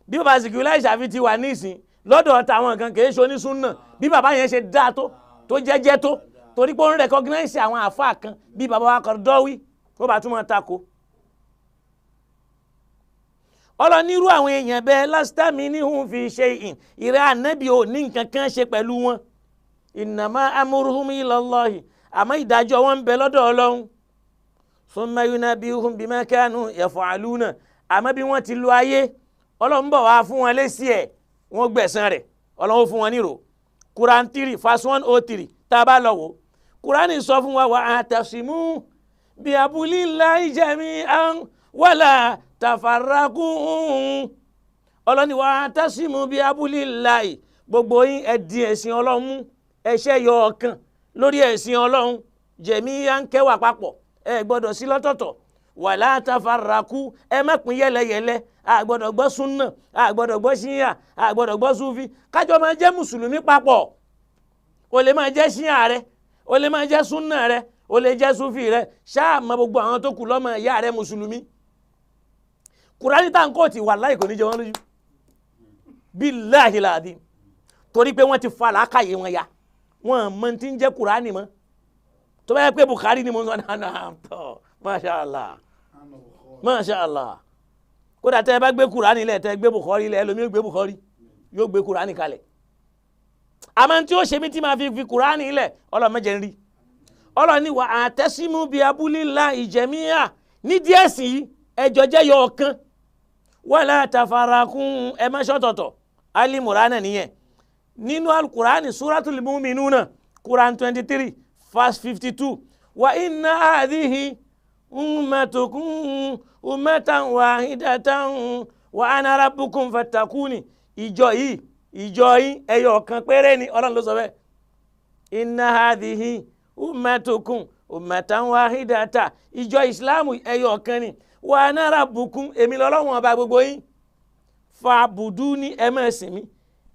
Bí bàbá Sìkìrì Láì Ṣàfi ti wà nísìn lọ́dọ̀ tàwọn kan kì í ṣe onísúnà, bí bàbá yẹn ṣe dáa tó tó jẹ́jẹ́ tó, torí pé ó ń rẹkọgínáìsì àwọn àfáà kan bí bàbá wa Qaradawi kó bá tún máa tako. Ọlọ́nirú àwọn èèyàn bẹ́ẹ̀ lasta minhum fi shay'in, ìrẹ́ ànábì ò ní nǹkan kan ṣe pẹ̀lú wọn. Innama amruhum ilallahi, àmọ́ ìdájọ́ wọn ń bẹ lọ́dọ̀ Ọlọ́run. Thumma yunabbi'uhum bima kanu yaf'aluna, àmọ́ bí wọ́n ti lo ayé, Ọlọ́run bọ̀ wá fún wọn lésì ẹ̀, wọ́n gbẹ̀san rẹ̀, Ọlọ́run fún wọn nírò. Quran 3 verse 103 tá a bá lọ wò, Quran sọ fún wa wa'tasimu bi hablillahi jami'an wala tafarraqu. Ọlọ́ni wa'tasimu bi hablillahi, gbogbo yín ẹ di ẹ̀sìn Ọlọ́run mú, ẹ̀ṣẹ̀ yọ ọ̀kan lórí ẹ̀sìn Ọlọ́run, jami'an kẹwàá papọ̀, ẹ gbọ́dọ̀ sí lọ́tọ̀ọ̀tọ̀. Wala tafarraqu, ẹ má pín yẹ́lẹyẹ̀lẹ, a gbọ́dọ̀ gbọ́ súnà, a gbọ́dọ̀ gbọ́ ṣíyà, a gbọ́dọ̀ gbọ́ súfì, kájọ máa jẹ́ mùsùlùmí papọ̀. O lè máa jẹ́ ṣíyà rẹ, o lè máa jẹ́ súnà rẹ, o lè jẹ́ súfì rẹ, ṣáà mọ gbogbo àwọn tó kù lọ́mọ ìyá rẹ mùsùlùmí. Kùránì tá à ń kó ti wàláhì kò ní jẹ wọ́n lójú, billahi làdí, torí pé wọ́n ti fa làákàyè wọn ya, wọ́n mọ ti ń jẹ́ Kùránì mọ́. Tó bá yẹ pé Bukhari ni mo ń sọ náà tọ́, masha Allah, masha Allah. Kódà tẹ́ ẹ bá gbé Kùránì lẹ̀, tẹ́ ẹ gbé Bukhari lẹ̀, ẹlòmíì gbé Bukhari yóò gbé Kùránì kalẹ̀. Àmọ́ tí ó ṣe mí tí máa fi Kùránì lẹ̀, Ọlọ́run má jẹ́ n rí. Ọlọ́run ní wa'tasimu bi hablillahi jami'a, nídìí ẹ̀sìn yìí ẹjọ́ jẹ́ yọ ọ̀kan, wala tafarraqu, ẹ má ṣọ̀tọ̀tọ̀. Ali Murana nìyẹn nínú Al-Qur'ani Suratul Mu'minuna Quran 23 verse 52. Wa inna hadhihi ummatukum ummatan wahidatan wa ana rabbukum fattakuni. Ìjọ yìí, ìjọ yìí ẹyọ kan péré ni, Ọlọ́run ló sọ bẹ́ẹ̀. Inna hadhihi ummatukum ummatan wahidata, ìjọ ìsìláàmù ẹyọ kan ni. Wa ana rabbukum, èmi lọ́lọ́run ọba gbogbo yín. Fa'buduni, ẹ máa sìn mí.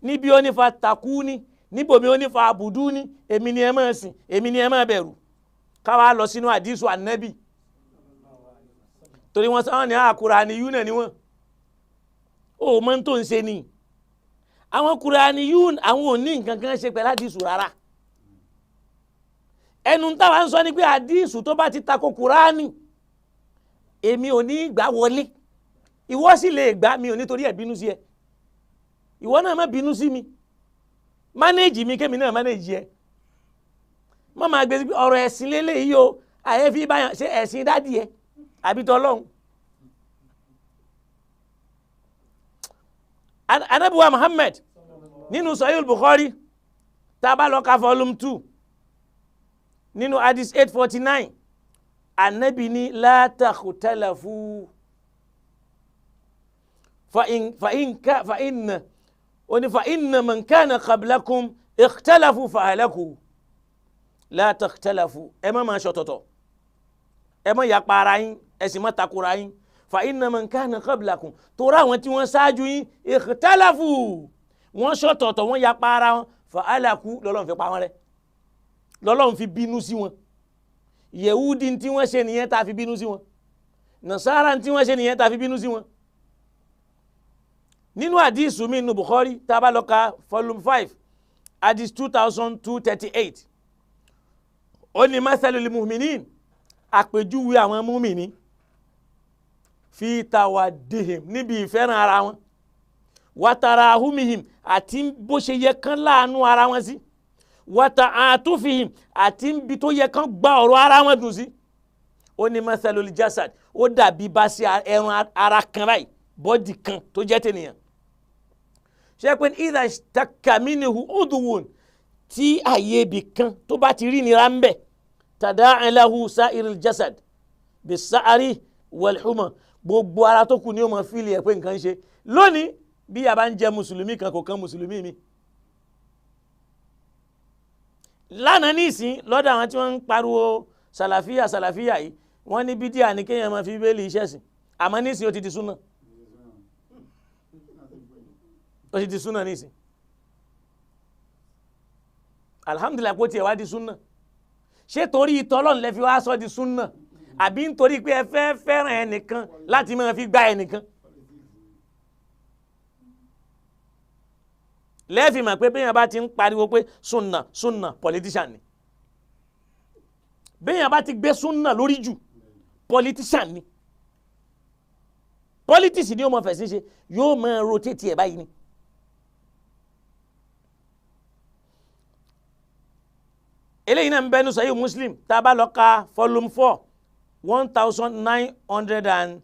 Níbi ó ní fa takú ní, níbòmí ó ní fa àbùdú ní, èmi ni ẹ máa sìn, èmi ni ẹ máa bẹ̀rù. Káwa lọ sínú àdísù ànábì, torí wọ́n sáwọn ní àkùránì yún náà ni wọ́n ó mọ́ tó ń ṣe ni. Àwọn kùránì yún àwọn ò ní nǹkan kan ṣe pẹ̀lú àdísù rárá. Ẹnu táwa ń sọ ni pé àdísù tó bá ti tako kùránì èmi ò ní gbà wọlé, ìwọ sì lè gbà, mi ò nítorí ẹ̀ bínú sí ẹ, ìwọ náà má bínú sí mi, mánéèjì mi kémi náà mánéèjì ẹ. Má máa gbé ọ̀rọ̀ ẹ̀sìn lélẹ́yìí o, àyè fi báyọ̀ ṣe ẹ̀sìn dádì ẹ àbí tọlọ́hun. Anabiwa Muhammad nínú Sahih Bukhari, tá a bá lọ ka volume 2 nínú hadith 849, anabi ní la takhtalafu fa inna oni fa inna man kana qablakum ikhtalafu fa halaku. La takhtalafu, ẹ má máa ṣọ̀tọ̀tọ̀, ẹ má yapa ara yín, ẹ sì má takora yín. Fa inna man kana qablakum, torí àwọn tí wọ́n ṣáájú yín, ikhtalafu, wọ́n ṣọ̀tọ̀tọ̀, wọ́n yapa ara wọn, fa halaku, lọ́lọ́run fi pa wọ́n rẹ́, lọ́lọ́run fi bínú sí wọn. Yẹ̀wúdí tí wọ́n ṣe nìyẹn tá a fi bínú sí wọn, Nàsárà tí wọ́n ṣe nìyẹn tá a fi bínú sí wọn. Nínú àdísù mi nínú Bukhari, tá a bá lọ ka volume 5 hadith 2238, ó ní mathalul mu'minin, àpèjúwe àwọn múmìnì, fi tawaddihim, níbi ìfẹ́ràn ara wọn, wa tarahumihim, àti bó ṣe yẹ kán láàánú ara wọn sí, wa ta'atufihim, àti níbi tó yẹ kán gba ọ̀rọ̀ ara wọn dùn sí. Ó ní mathalul jasad, ó dàbí bá sí ẹran ara kan báyìí, bọ́dì kan tó jẹ́ tènìyàn. Ṣé pé idha ishtaka minhu udwun, tí àyè ibì kan tó bá ti rí nira ń bẹ̀, tada'a lahu sa'iril jasad bis-sa'ri wal-huma, gbogbo ara tó kù ni ó mọ fíìlì ẹ̀ pé nǹkan ṣe. Lónìí bí a bá ń jẹ mùsùlùmí kan kò kan mùsùlùmí mi. Lánàá nísìn lọ́dọ̀ àwọn tí wọ́n ń pariwo sàlàfíà sàlàfíà yìí, wọ́n ní bídíà ní kéèyàn máa fi bíbélì iṣẹ́ sìn, àmọ́ nísìn ó ti di súnà, ó ti di súnà nísìn. Alhamdulillah kó tiẹ̀ wá di súnà. Ṣé torí ìtọ́lọ́n lẹ fi wá sọ di súnà, àbí nítorí pé ẹ fẹ́ fẹ́ràn ẹnìkan láti máa fi gbá ẹnìkan? Lẹ́ẹ̀fì mọ̀ pé béèyàn bá ti ń pariwo pé súnà súnà, politician ni. Béèyàn bá ti gbé súnà lórí jù, politician ni. Politics ni ó mọ fẹ̀sìn ṣe, yóò máa rotate ẹ̀ báyìí ni. Eléyìí náà ń bẹnu Sahih Muslim, tá a bá lọ ka volume 4 1900 and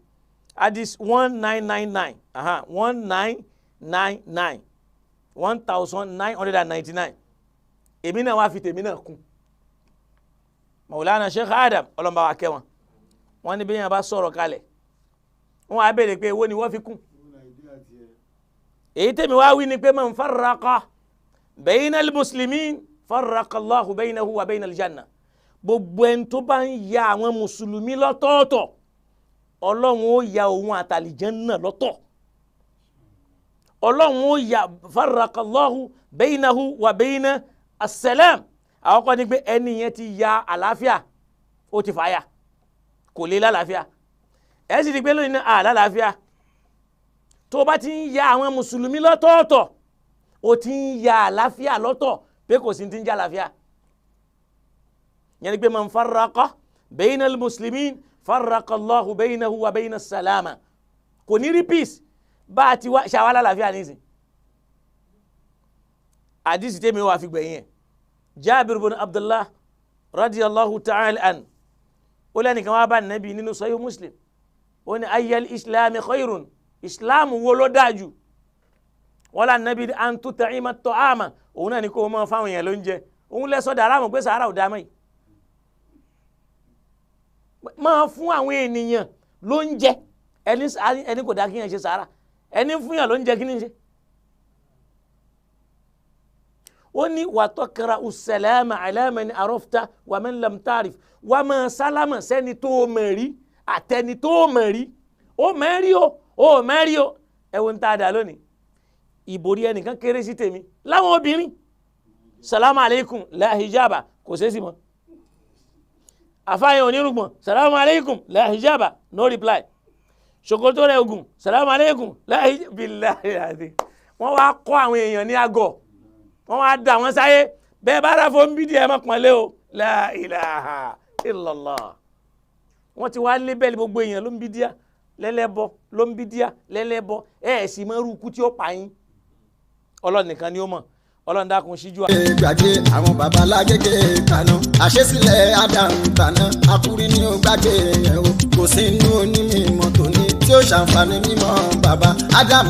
hadith 1999, 1999, 1999. Èmi náà wá fi tèmi náà kún. Maulana Sheikh Adam ọlọ́mọba wa kẹ́ wọn, wọ́n ní bí yẹn bá sọ̀rọ̀ kalẹ̀, wọ́n á béèrè pé èwo ni wọ́n fi kún. Èyí tèmi wá wí ni pé man farraqa bayna al-muslimin farraqa Allahu baynahu wa bayna al-janna. Gbogbo ẹni tó bá ń ya àwọn mùsùlùmí lọ́tọ̀ọ̀tọ̀, Ọlọ́run ó ya òun àtàlìjẹ́nnà lọ́tọ̀. Ọlọ́run ó ya farraqa Allahu baynahu wa bayna as-salam. Àwọn kan ní pé ẹni yẹn ti ya àlàáfíà, ó ti fàyà, kò lè lálàáfíà. Ẹ sì ti pé lónìí náà àlàáfíà. Tó bá ti ń ya àwọn mùsùlùmí lọ́tọ̀ọ̀tọ̀, ó ti ń ya àlàáfíà lọ́tọ̀, pé kò sí ti ń jẹ́ àlàáfíà. Yẹn ni pé man farraqa bayna al-muslimin farraqa Allahu baynahu wa bayna as-salama. Kò ní rí peace bá a ti wá ṣàwálà àlàáfíà nísìn. Àdìsí tèmi wà fi gbẹ̀yìn ẹ̀. Jabir bin Abdullah radiyallahu ta'ala an, ó lẹ́nìkan wá bá nàbí nínú Sahih Muslim, ó ní ayyal islami khairun, islam wo ló dájú? Wọ́n lá nàbí an tut'ima at-ta'ama, òun náà ní kó o máa fáwọn èèyàn lóúnjẹ. Òun lẹ́sọ̀ dára mọ̀ pé sàárà ò dá mọ́ yìí, máa fún àwọn ènìyàn lóúnjẹ. Ẹni kò dá kí yẹn ṣe sàárà, ẹni fún yàn lóúnjẹ kí ni ṣe? Ó ní wa taqra'u salama ala man arafta wa man lam ta'rif, wà máa sálámà sẹ́ni tó mọ̀ rí àtẹni tó mọ̀ rí. Ó mọ̀ rí o, ó mọ̀ rí o. Ẹ wo ń tá a dà lónìí. Ìborí ẹnìkan kéré sí tèmi láwọn obìnrin. Salamu aleykum, la hijaba, kò ṣeé sí mọ́. Àfáàyàn onírùngbọ̀n, salamu aleykum, la hijaba, no reply. Ṣòkòtò rẹ̀ ogun, salamu aleykum, la hijaba, billahi àti wọ́n wá kọ́ àwọn èèyàn ní àgọ́, wọ́n wá dà wọ́n sáyé. Bẹ́ẹ̀ bá ráfọ́ ń bí díẹ̀ mọ́ pọ́nlé o, la ilaha illallah. Wọ́n ti wá lébẹ̀lì gbogbo èèyàn ló ń bí díà lẹ́lẹ́bọ, ló ń bí díà lẹ́lẹ́bọ. Ẹ̀ ẹ̀ sì mọ irú ikú tí ó pa yín. Ọlọ́run nìkan ni ó mọ̀. Ọlọ́run dákun síjú. Gbàgbé àwọn baba lágége kaná, àṣesílẹ̀ Adam tàná, akúrí ni ó gbàgbé yẹn o. Kò sí inú onímọ̀ tòní tí ó ṣàǹfààní mímọ́ baba Adam.